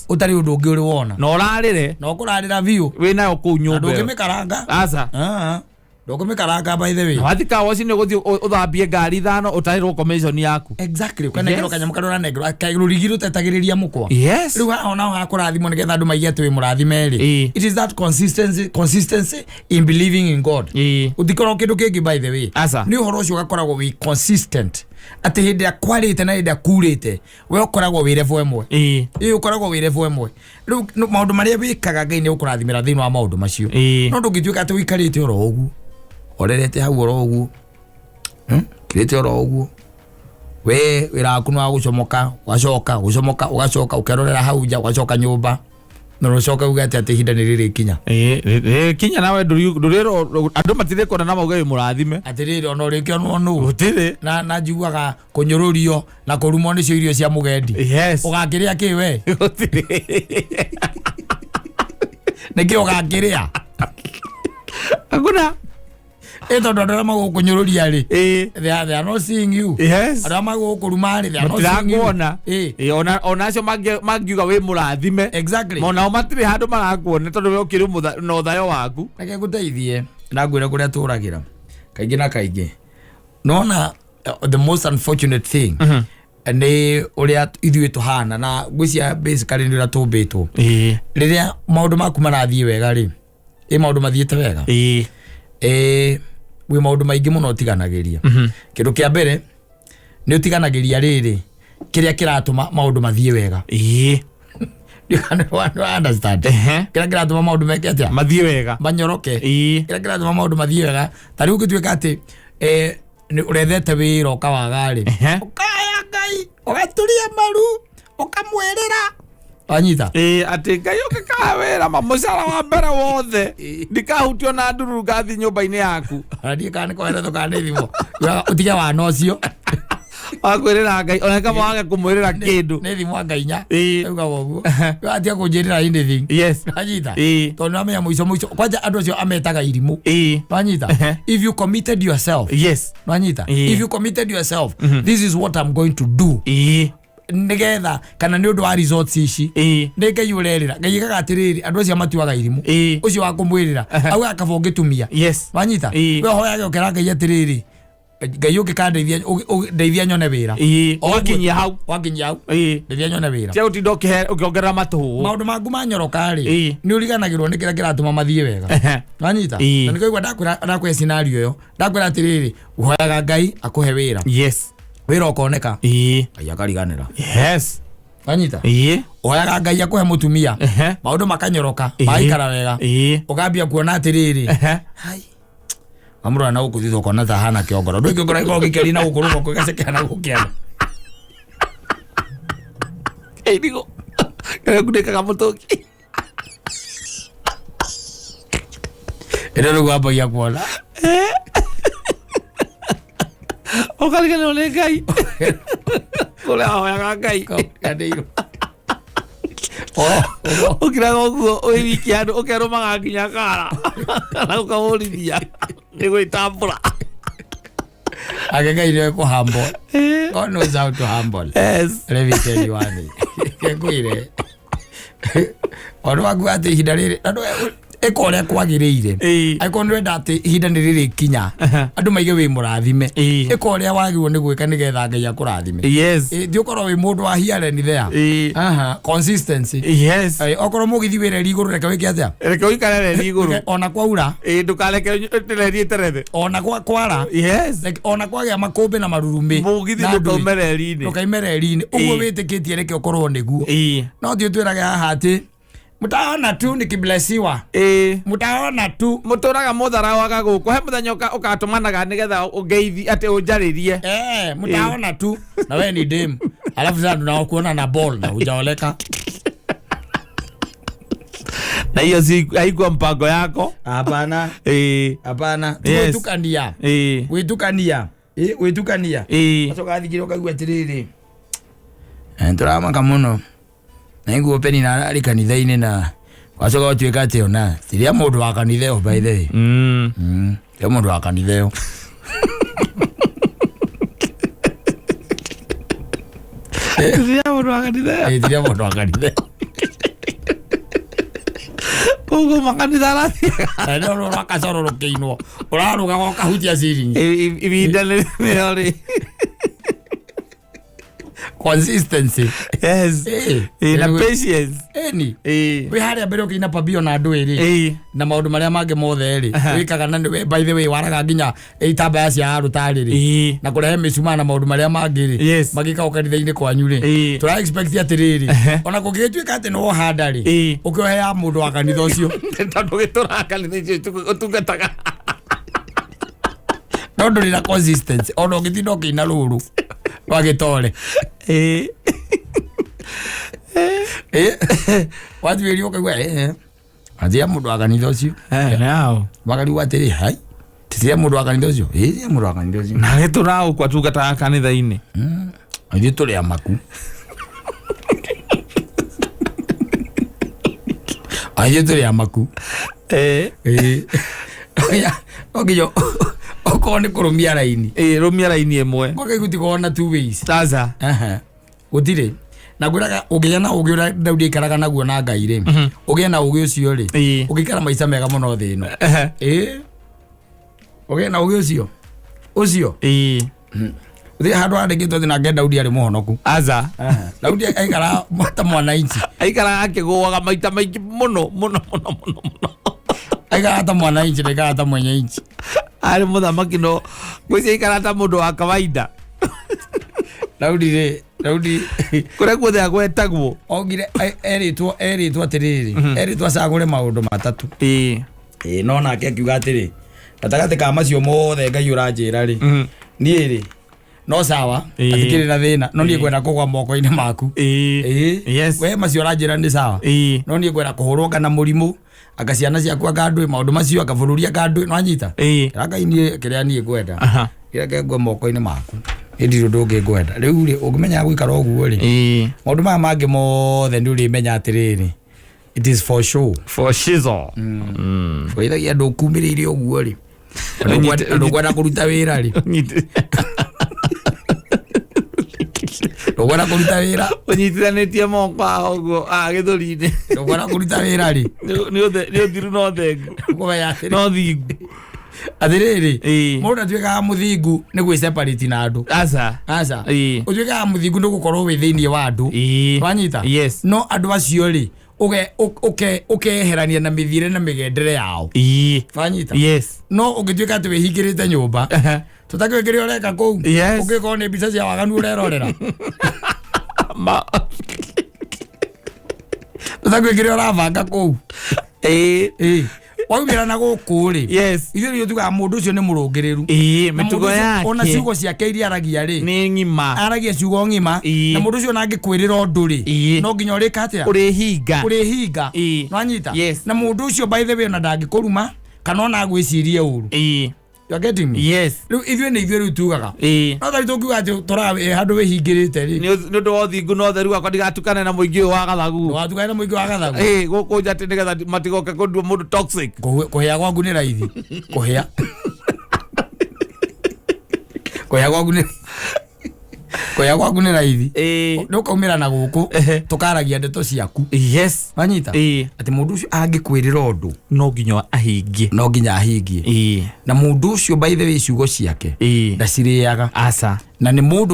ũtarĩ ũndũ ũngĩ ũrĩ wona. Na ũrarĩre. Na ũkũrarĩra biũ. Wĩnayo kũu Na nyũmba ĩyo. ndũngĩmĩkaranga. Aca. Ah, ndũngĩmĩkaranga, by the way. Wathi car wash nĩ ũgũthiĩ ũthambie ngari ithano ũtarĩrwo commission yaku. Exactly, ũkanengerwo kanyamũ karĩa ũranengerwo rũrigi rũtetagĩrĩria mũkwa. Rĩu haha onao hakũrathimwo nĩgetha andũ maigue atĩ wĩ mũrathime rĩ, it is that consistency in believing in God. Ũtikorwo kĩndũ kĩngĩ, by the way. Aca. Nĩ ũhoro ũcio ũgakoragwo wĩ consistent atĩ hĩndĩ ĩrĩa kwarĩte na hĩndĩ ĩrĩa kurĩte, we ũkoragwo wĩ level ĩmwe. Ĩĩ, ũkoragwo wĩ level ĩmwe. Rĩu maũndũ marĩa wĩkaga, Ngai nĩ ũkũrathimĩra thĩinĩ wa maũndũ macio. No ndũngĩtuĩka atĩ ũikarĩte oro ũguo, orerete hau oro ũguo, Kirĩte oro ũguo, we wĩra waku nĩ wa gũcomoka, ũgacoka gũcomoka, ũgacoka ũkerorera hau nja, ũgacoka nyũmba, na ũcoke uge atĩ ihinda nĩ rĩrĩkinya. Kinya nawe ndũrĩrwo andũ matirĩ kuona na mauge wĩ mũrathime. Atĩrĩrĩ, ona ũrĩkĩonwo nũ? Gũtirĩ. Na njiguaga kũnyũrũrio na kũrumwo nĩcio irio cia mũgendi. Ũgakĩrĩa kĩ we? Gũtirĩ. Nĩkĩ ũgakĩrĩa? Hakuna. Ĩ, tondũ andũ arĩa magũkũnyũrũria rĩ, they are not seeing you. Andũ arĩa magũkũruma rĩ, they are not seeing you. Matirakuona. Ona acio mangiuga wĩ mũrathime, onao matirĩ handũ marakuona tondũ we ũkĩrĩ na ũthayo waku. Reke ngũteithie na ngwĩre kũrĩa tũragĩra kaingĩ na kaingĩ. Nona the most unfortunate thing nĩ ũrĩa ithuĩ tũhana na ngwĩcia basically nĩ ũrĩa tũmbĩtwo. Rĩrĩa maũndũ maku marathiĩ wega rĩ, ĩ maũndũ mathiĩte wega, ĩ wĩ maũndũ maingĩ mũno ũtiganagĩria. Kĩndũ kĩa mbere nĩ ũtiganagĩria rĩrĩ kĩrĩa kĩratũma maũndũ mathiĩ wega. Understand? Kĩrĩa kĩratũma maũndũ meke atĩa? Mathiĩ wega. Manyoroke. Kĩrĩa kĩratũma maũndũ mathiĩ wega, ta rĩu ũngĩtuĩka atĩ nĩ ũrethete wĩra ũkawaga rĩ, ũkaya Ngai, ũgaturia maru, ũkamwĩrĩra. Wanyita? Ĩĩ, atĩ Ngai ũngĩkahe wĩra ma mũcara wa mbere wothe ndikahutio na ndururu ngathi nyũmba-inĩ yaku. Ona ndiĩ kana nĩ koheretwo kana nĩ thimũ. Ugaga, ũtige wana ũcio. Wakwĩrĩra Ngai ona kama wage kũmwĩrĩra kĩndũ. Nĩ thimũ anga inya. Ugaga ũguo atia kũnjĩrĩra anything. Wanyita? Tondũ nĩwamenya mũico mũico kwanja andũ acio ametaga irimũ. Wanyita? If you committed yourself, wanyita? If you committed yourself, this is what I'm going to do nigetha kana nĩ ũndũ wa results ici, nĩ Ngai ũrerĩra. Ngai ĩkaga atĩrĩrĩ, andũ acio matuaga irimũ. Ũcio wa kũmwĩrĩra augaga kaba ũngĩtumia. Wanyita? We hoyage ũkera Ngai atĩrĩrĩ, Ngai ũngĩkandeithia, ndeithia nyone wĩra. Ũgakinyia hau. Wakinyia hau. Ndeithia nyone wĩra. Tia gũtinda ũkĩongerera matũhũ. Maũndũ maku manyoroka rĩ, nĩ ũriganagĩrwo nĩ kĩrĩa kĩratũma mathiĩ wega. Wanyita? Na nĩkĩo ndakwĩra, ndakũhe scenario ĩyo, ndakwĩra atĩrĩrĩ, ũhoyaga Ngai akũhe wĩra, wĩra ũkoneka, Ngai akariganĩra. Wanyita? Ũhoyaga Ngai akũhe mũtumia, maũndũ makanyoroka, magaikara wega, ũkambia kuona atĩrĩrĩ, hai, wamũrora na gũkũ thutha ũkona ta hana kĩongoro, ndũĩ kĩongoro gĩkoragwo gĩkĩaria na gũkũ rũgongo gĩgacekera na gũkũ kĩanda. Ĩrigũ karĩa kunĩkaga mũtũngi. Ĩno rĩu wambagia kuona Ũkariganĩrwo nĩ Ngai kũrĩa ahoyaga Ngai. Kanĩirwo. Ũkiraga ũguo wĩ wiki handũ ũkerũmaga nginya kara na ũkahũrithia nĩ gwĩtambũra. Ake Ngai nĩwe kũ humble. God knows how to humble. Let me tell you one thing. Ngwĩre ũndũ waku atĩ ihinda rĩrĩ andũ Ĩka ũrĩa kwagĩrĩire. Ĩĩ. Angĩkorwo nĩ ũrenda atĩ ihinda nĩ rĩrĩkinya Aha. andũ maige wĩ mũrathime, Ĩĩ. ĩka ũrĩa wagĩrĩirwo nĩ gwĩka nĩgetha Ngai akũrathime. Yes. Ĩ, ti ũkorwo wĩ mũndũ wa here and there. Ĩĩ. Aha, consistency. Yes. Ĩ, okorwo mũgithi wĩ reri igũrũ, reke wĩke atĩa? Reke ũikare reri igũrũ. Ona kwaura. Ĩĩ, ndũkareke reri ĩterethe. Ona kwara. Yes. Like, ona kwagĩa makũmbĩ na marurumĩ Mũgithi na ndũĩ. ndũkaume reri-inĩ. Ndũkaime reri-inĩ ũguo. Ĩĩ. Wĩtĩkĩtie, reke ũkorwo nĩguo. Ĩĩ. No ti ũtwĩrage haha atĩ mtaona tu nikiblesiwa. Ĩĩ. Mtaona tu. Mũtũraga mũtharawaga gũkũ, he mũthenya ũkatũmanaga nĩgetha ũngeithi atĩ ũnjarĩrie. Eh, mtaona tu na wewe ni dem, alafu sasa tunakuona na ball na hujaoleka. Na hiyo si haikuwa mpango yako. Hapana. Ĩĩ. Hapana. Yes. Gwĩtukania. Ĩĩ. Gwĩtukania. Ĩ, gwĩtukania. Ĩĩ. Acoka athikire ũkaigua atĩrĩrĩ, tũramaka mũno na iguo Penina ararĩ kanitha-inĩ na wacoka gũtuĩka atĩ ona tiria mũndũ wa kanitha ĩyo, by the way. Tiria mũndũ wa kanitha ĩyo. Tiria mũndũ wa kanitha ĩyo. Ĩ, tiria mũndũ wa kanitha ĩyo. Koguo makanitha arathiaga. Na nĩ rũrũ rwa kacoro rũkĩinwo ũrarũgaga ũkahutia ciringi. Ihinda nĩrĩo rĩ. Consistency. Yes. Ĩ. Ĩĩ, na Ĩ, patience. Ĩni. Ĩĩ. Wĩ harĩa mbere ũkĩina pabio na andũ ĩrĩ Ĩĩ. na maũndũ marĩa mangĩ mothe rĩ wĩkaga na nĩwe, by the way, waraga nginya itambaya cia arũtarĩ rĩ Ĩĩ. na kũrehe mĩcumaa na maũndũ marĩa mangĩ rĩ Yes. magĩkagwo kanitha-inĩ kwanyu rĩ, Ĩĩ. tũra expect atĩrĩrĩ, Ehe. ona kũngĩgĩtuĩka atĩ nĩwohanda rĩ, Ĩĩ. ũkĩohe mũndũ wa kanitha ũcio. Tondũ gĩtũraga kanitha icio ũtungataga. No ndũrĩ na consistency, ona ũngĩtinda ũkĩina rũrũ rwagĩtore. Ĩĩ. Watuĩria ũkaigua atia mũndũ wa kanitha ũcio. Nao. Makarigwo atĩrĩ, hai, titiria mũndũ wa kanitha ũcio, ĩ, tiria mũndũ wa kanitha ũcio. Na gĩtũraga gũkũ atungataga kanitha-inĩ. Ithuĩ tũrĩ amaku, ithuĩ tũrĩ amaku. Ĩĩ. Ĩĩ. No nginya okorwo nĩ kũrũmia raini. Ĩĩ, rũmia raini ĩmwe. Gwaka gũtikorwo na two ways. Sasa. Aha. Gũtirĩ na ngwĩraga ũngĩgĩa na ũgĩ ũrĩa Daudi aikaraga naguo na Ngai rĩ, ũgĩe na ũgĩ ũcio rĩ, Ĩĩ. ũngĩikara maica mega mũno thĩ ĩno. Ĩĩ, ũgĩe na ũgĩ ũcio ũcio. Ĩĩ. Ũthiĩ handũ handĩkĩtwo atĩ nake Daudi arĩ mũhonoku. Aca. Daudi aikara ta mwananchi. Aikaraga akĩgũaga maita maingĩ mũno mũno mũno mũno mũno. Aikara ta mwananchi na aikara ta mwenye nchi. Arĩ mũthamaki no ngwĩciria aikaraga ta mũndũ wa kawaida. Daudi rĩ, Daudi Kũrĩa guothe agwetagwo. ogire erĩtwo atĩrĩrĩ, erĩtwo acagũre maũndũ matatũ. Ĩĩ. Ĩĩ, no nake akiuga atĩrĩ, gatagatĩ ka macio mothe Ngai ũranjĩra rĩ, niĩ rĩ no sawa. Ĩĩ. Atikĩrĩ na thĩna, no niĩ ngwenda kũgwa moko-inĩ maku. Ĩĩ. Ĩĩ. Yes. We macio ũranjĩra nĩ sawa, Ĩĩ. no niĩ ngwenda kũhũrwo kana mũrimũ, anga ciana ciaku, anga ndũĩ maũndũ macio, anga bũrũri, anga ndũĩ nwanyita. Ĩĩ. Ĩra Ngai niĩ kĩrĩa niĩ ngwenda, Aha. kĩrĩa ngwe moko-inĩ maku, niĩ ndirĩ ũndũ ũngĩ ngwenda. Rĩu rĩ, ũngĩmenya gũikara ũguo rĩ, Ĩĩ. maũndũ maya mangĩ mothe nĩ ũrĩmenya atĩrĩrĩ, it is for show. For shizzle. Wĩithagia andũ ũkumĩrĩire ũguo rĩ, andũ kwenda kũruta wĩra rĩ, ndũkwenda kũruta wĩra. Ũnyitithanĩtie moko haha ũguo haha gĩthũri-inĩ. Ndũkwenda kũruta wĩra rĩ. Nĩ ũthiru no thengu. Kũmenya atĩrĩ, No thingu. atĩrĩrĩ, Ĩĩ. mũndũ atuĩkaga mũthingu nĩ gwĩ separate na andũ. Aca. Aca. Ĩĩ. Ũtuĩkaga mũthingu nĩ gũkorwo wĩ thĩinĩ wa andũ. Ĩĩ. Wanyita? Yes. No andũ acio rĩ, ũkeherania na mĩthiĩre na mĩgendere yao. Ĩĩ. Wanyita? Yes. No ũngĩtuĩka atĩ wĩhingĩrĩte nyũmba, tũtakĩũĩ kĩrĩa ũreka kũu, Yes. ũngĩkorwo nĩ mbica cia waganu ũrerorera, tũtakĩũĩ kĩrĩa ũrabanga kũu. Ĩĩ. Ĩĩ. Waumĩra na gũkũ rĩ, Yes. ithuĩ nĩthuĩ tugaga mũndũ ũcio nĩ mũrũngĩrĩru. Ĩĩ, Na mũndũ mĩtugo ũcio, ona yake ciugo ciake iria aragia rĩ, nĩ ng'ima. aragia ciugo ng'ima. Ĩĩ. Na mũndũ ũcio ona angĩkwĩrĩra ũndũ rĩ, Ĩĩ. no nginya ũrĩka atĩa? Ũrĩhinga. Ũrĩhinga. Ĩĩ. Nwanyita? Yes. Na mũndũ ũcio, by the way, ona ndangĩkũruma kana ona agwĩcirie ũru. Ĩĩ. You are getting me? Yes. Rĩu ithuĩ nĩ ithuĩ rĩu tugaga, Ĩĩ. no tari tũngiuga atĩ tũraga wĩ handũ wĩhingĩrĩte rĩ, Nĩ ũndũ wa ũthingu na ũtheru wakwa ndigatukane na mũingĩ ũyũ wa gathagu. ndũgatukane na mũingĩ wa gathagu. Ĩĩ, gũkũ nja atĩ nĩgetha matigoke kũndua mũndũ toxic. Kũhĩa gwaku nĩ raithi, kũhĩa gwaku nĩ Kũya gwaku nĩ raithi. Ĩĩ. Nĩ ũkaumĩra na gũkũ Ehe. tũkaragia ndeto ciaku. Yes. Wanyita? Ĩĩ. Atĩ mũndũ ũcio angĩkwĩrĩra ũndũ No nginya ahingie. no nginya ahingie. Ĩĩ. Na mũndũ ũcio by the way ciugo ciake Ĩĩ. ndacirĩaga. Aca. Na nĩ mũndũ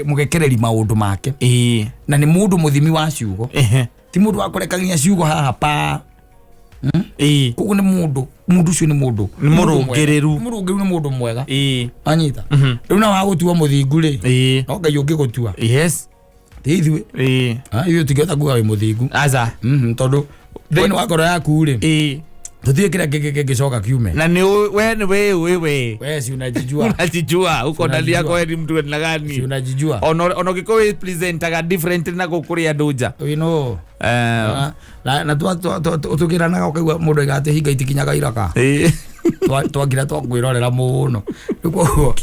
mũgekereri maũndũ make. Ĩĩ. Na nĩ mũndũ mũthimi wa ciugo. Ehe. Ti mũndũ wa kũrekagia ciugo haha pa. Ĩĩ. Koguo nĩ mũndũ, mũndũ ũcio nĩ mũndũ. Nĩ mũrũngĩrĩru. Nĩ mũrũngĩrĩru, nĩ mũndũ mwega. Ĩĩ. Wanyita? Rĩu na wagũtua mũthingu rĩ, Ĩĩ. no Ngai ũngĩgũtua. Yes. Ti ithuĩ. Ĩĩ. Ah, ithuĩ tũtingĩhota kuga wĩ mũthingu. Aca. Tondũ thĩinĩ wa ngoro yaku rĩ, Ĩĩ. tũtiũĩ kĩrĩa kĩngĩcoka kiume. Na nĩ we nĩ wĩũĩ we. We si unajijua. Unajijua uko ndani yako Unajijua. we ni mtu na gani. Si unajijua. Ona ona ũngĩkorwo wĩ presentaga different na gũkũ andũ nja. We know. Eh. Na tũkĩranaga ũkaigua mũndũ aiga atĩ hinga itikinyaga iraka. Ĩĩ. Twagira twakwĩrorera mũno. Rĩu koguo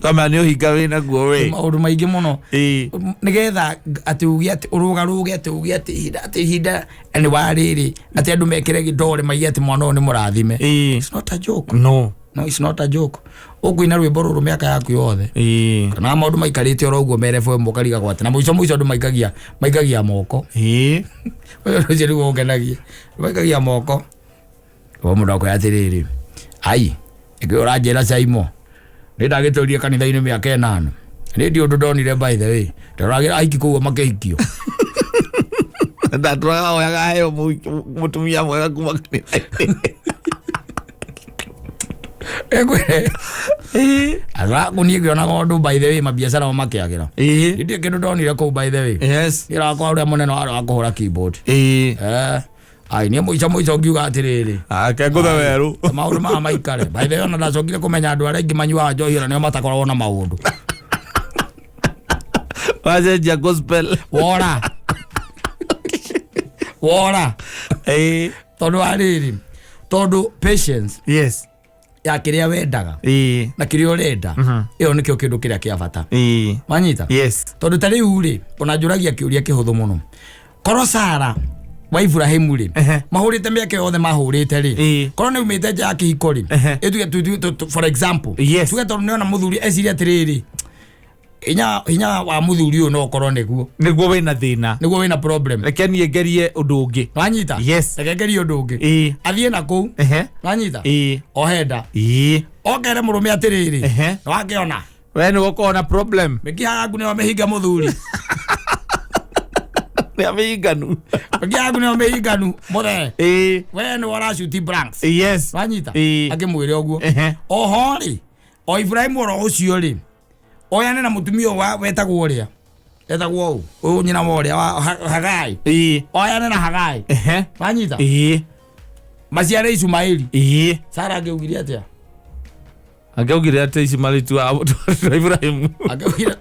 Kama nĩ ũhinga wĩ naguo we. maũndũ maingĩ mũno. Ĩĩ. Nĩgetha atĩ uge atĩ ũrũgarũge atĩ uge atĩ ihinda atĩ ihinda nĩ wa rĩrĩ atĩ andũ mekĩre gĩndore maige atĩ mwana ũyũ nĩ mũrathime. Ĩĩ. It's not a joke. No. No, it's not a joke. Ũkũina rwĩmbo rũrũ mĩaka yaku yothe. Ĩĩ. Kana maũndũ maikarĩte oro ũguo mere ĩmwe ũkarigagwo atĩ na mũico mũico andũ maikagia moko. Ĩĩ. Ũyũ ũcio nĩguo ũngenagia. Maikagia moko. O mũndũ akwĩra atĩrĩrĩ, ai, ĩkĩ ũranjĩra Saimo, nĩ ndagĩtũrie kanitha-inĩ mĩaka 8. Nĩ ndi ũndũ ndonire by the way. Ndoragĩra aiki kũu makĩhikio. Ndatũraga oyaga heo mũtumia mwega kuma kanitha-inĩ. Ĩkwĩre. Ĩĩ. Araku niĩ ngĩonaga ũndũ by the way mabiacara mo makĩagĩra. Ĩĩ. Nĩ ndiĩ kĩndũ ndonire kũu by the way. Yes. Nĩ rakwa ũrĩa mũnene warĩ wa kũhũra keyboard. Ĩĩ. Ai, niĩ mũico mũico ngiuga atĩrĩrĩ. Ake ngũthe werũ. Maũndũ maya maikare. By the way ona ndacokire kũmenya andũ arĩa aingĩ manyuaga njohi ona nĩo matakoragwo na maũndũ. Wacenjia gospel. Wora. Wora. Ĩĩ. Tondũ wa rĩrĩ, tondũ patience Yes. ya kĩrĩa wendaga Ĩĩ. na kĩrĩa ũrenda, ĩyo nĩkĩo kĩndũ kĩrĩa kĩa bata. Ĩĩ. Wanyita? Yes. Tondũ ta rĩu rĩ, ona njũragia kĩũria kĩhũthũ mũno. Korwo Sara wa Ibrahimu rĩ, Ehe. mahũrĩte mĩaka yothe mahũrĩte rĩ, Ĩĩ. korwo nĩ umĩte nja ya kĩhiko rĩ, Ehe. ĩtuge for example, Yes. tuge tondũ nĩona mũthuri eciria atĩrĩrĩ, hinya wa mũthuri ũyũ no ũkorwo nĩguo. Nĩguo wĩna thĩna. Nĩguo wĩna problem. Reke niĩ ngerie ũndũ ũngĩ. Wanyita? Yes. Reke ngerie ũndũ ũngĩ. Ĩĩ. Athiĩ na kũu. Ehe. Wanyita? Ĩĩ. Ohe nda. Ĩĩ. Okere mũrũme atĩrĩrĩ. Ehe. Nĩwakĩona. We nĩ gũkorwo na problem. Mĩkiha yaku nĩyo mĩhinga mũthuri. Nĩ amĩhinganu. Mĩkiha yaku nĩyo mĩhinganu. Mũthee. Ĩĩ. We nĩwe ũracuti blanks. Yes. Wanyita? Ĩĩ. Akĩmwĩre ũguo. Ehe. Oho rĩ, o Ibrahimu oro ũcio rĩ, oyane na mũtumia ũyũ wetagwo ũrĩa? Etagwo ũũ? Ũyũ nyina wa ũrĩa wa Hagai. Ĩĩ. Oyane na Hagai. Ehe. Wanyita? Ĩĩ. Maciare Ishumaeli. Ĩĩ. Sara angĩaugire atĩa? Angĩaugire atĩ Ishumaeli tu wa Ibrahimu. Angĩaugire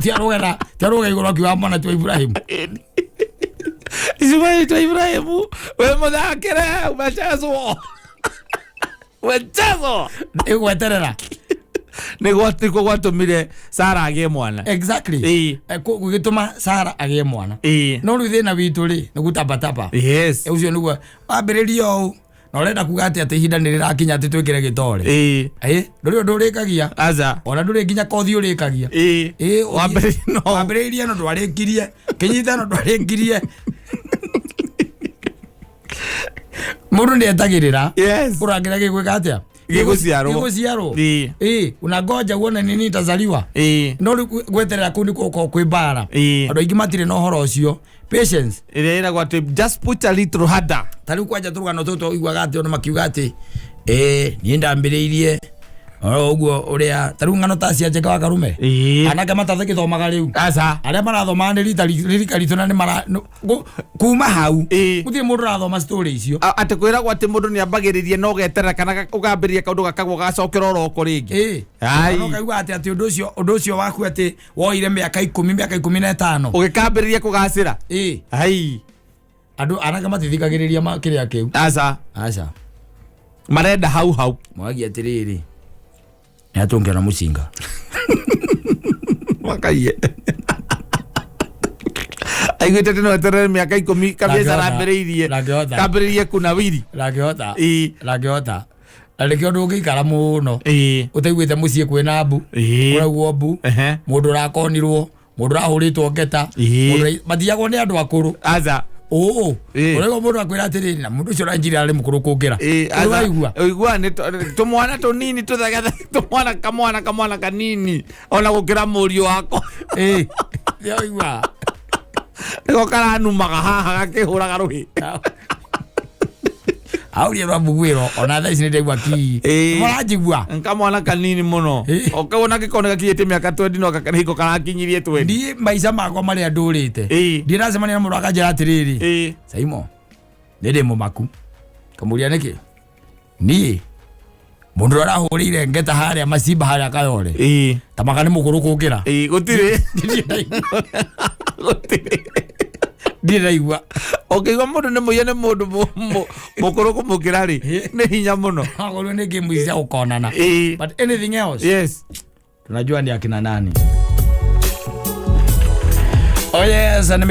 ti arũge igũrũ akiuga mwana ti wa Ibrahimu. Ishumaeli tu wa Ibrahimu. We mũthakĩre, umechezwo. Umechezwo. Ĩgweterera. Nĩguo gwatũmire Sara agĩe mwana. Exactly. Ĩĩ. Gũgĩtũma Sara agĩe mwana. Ĩĩ. No rĩu thĩna witũ rĩ, nĩ gũtabataba. Yes. Ũcio nĩguo wambĩrĩria ũũ. Na ũrenda kuga atĩ atĩ ihinda nĩ rĩrakinya atĩ twĩkĩre gĩtore. Ĩĩ. Ĩĩ, ndũrĩ ũndũ ũrĩkagia. Aca. Ona ndũrĩ nginya kothi ũrĩkagia. Ĩĩ. Ĩĩ, Wambĩrĩirie no. Wambĩrĩirie no ndwarĩkirie. Kĩnyita no ndwarĩkirie. Mũndũ nĩ etagĩrĩra. Yes. Ũrangĩra gĩgwĩka atĩa? Gĩgũciarwo. Gĩgũciarwo. Ĩĩ. Ĩĩ, unangoja uone nini itazaliwa. Ĩĩ. No rĩu gweterera kũu nĩkuo gũkoragwo kwĩ mbara. Ĩĩ. Andũ aingĩ matirĩ na ũhoro ũcio. Patience. Ĩrĩa ĩragwo atĩ just put a little harder. Ta rĩu kwanja tũrũgano tũtũ ũiguaga atĩ ona makiuga atĩ, ĩĩ, niĩ ndambĩrĩirie oro ũguo ũrĩa, ta rĩu ng'ano ta cia Njenga wa Karume. Ĩĩ. Anake matathĩgĩthomaga rĩu. Aca. Arĩa marathomaga nĩ rika ritũ na nĩ mara, kuma hau. Ĩĩ. Gũtirĩ mũndũ ũrathoma story icio. Atĩ kwĩragwo atĩ mũndũ nĩ ambagĩrĩria na ũgeterera kana ũkambĩrĩria kaũndũ gakagwo gacokera oroko rĩngĩ. Ĩĩ. Ai. Na ũkaigua atĩ ũndũ ũcio waku atĩ woire mĩaka 10, mĩaka 15. Ũgĩkambĩrĩria kũgacĩra. Ĩĩ. Ai. Andũ anake matithikagĩrĩria kĩrĩa kĩu. Aca. Aca. Marenda hau hau. Mwagia atĩrĩrĩ. Nĩ atũngĩona mũcinga. Makaiye. Aiguĩte atĩ no eterere mĩaka 10 kabiacara Ndangĩhota. ambĩrĩirie. Ndangĩhota. Kambĩrĩrie kunawiri. Ndangĩhota. Ĩĩ. Ndangĩhota. Na nĩkĩo ndũngĩikara mũno Ĩĩ. ũtaiguĩte mũciĩ kwĩna mbu, Ĩĩ. kũraugwo mbu, Ehe. mũndũ ũrakonirwo, mũndũ ũrahũrĩtwo ngeta, Ĩĩ. mũndũ mathiagwo nĩ andũ akũrũ. Aca. Ũũ Ĩĩ. ũraigua mũndũ akwĩra atĩrĩrĩ, na mũndũ ũcio ũranjira arĩ mũkũrũ kũngĩra. Ĩĩ, aca. Ũraigua. Ũigua nĩ tũmwana tũnini tũthegethe, tũmwana kamwana kanini ona gũkĩra mũriũ wakwa. Ĩĩ. Nĩwaigua. Nĩko karanumaga haha gakĩhũraga rũhĩ. Auria rwa mbuguĩro ona thaa ici nĩ ndaigua ki. Ĩĩ. Mũranjigua. Kamwana kanini mũno. Ĩĩ. O kau ona gĩkorwo nĩ gakinyĩtie mĩaka 20 no hingo karakinyirie 20. Niĩ maica makwa marĩa ndũrĩte, Ĩĩ. ndiracemania na mũndũ akanjĩra atĩrĩrĩ, Ĩĩ. Saimo, nĩ ndĩ mũmaku. Kamũria nĩkĩ? Niĩ mũndũ ũrĩa arahũrĩire ngeta harĩa macimba harĩa Kayore, Ĩĩ. ta maka nĩ mũkũrũ kũngĩra. Ĩĩ, gũtirĩ. Ndirĩ ndaigua. Gũtirĩ. Ndirĩ ndaigua. Ũkĩigua mũndũ nĩ mũiye nĩ mũndũ mũkũrũ kũmũkĩra rĩ, nĩ hinya mũno. Akorwo nĩ game ici cia gũkonana. Ĩĩ. But anything else, Yes. tunajua ni akina nani. Oh yes, nĩ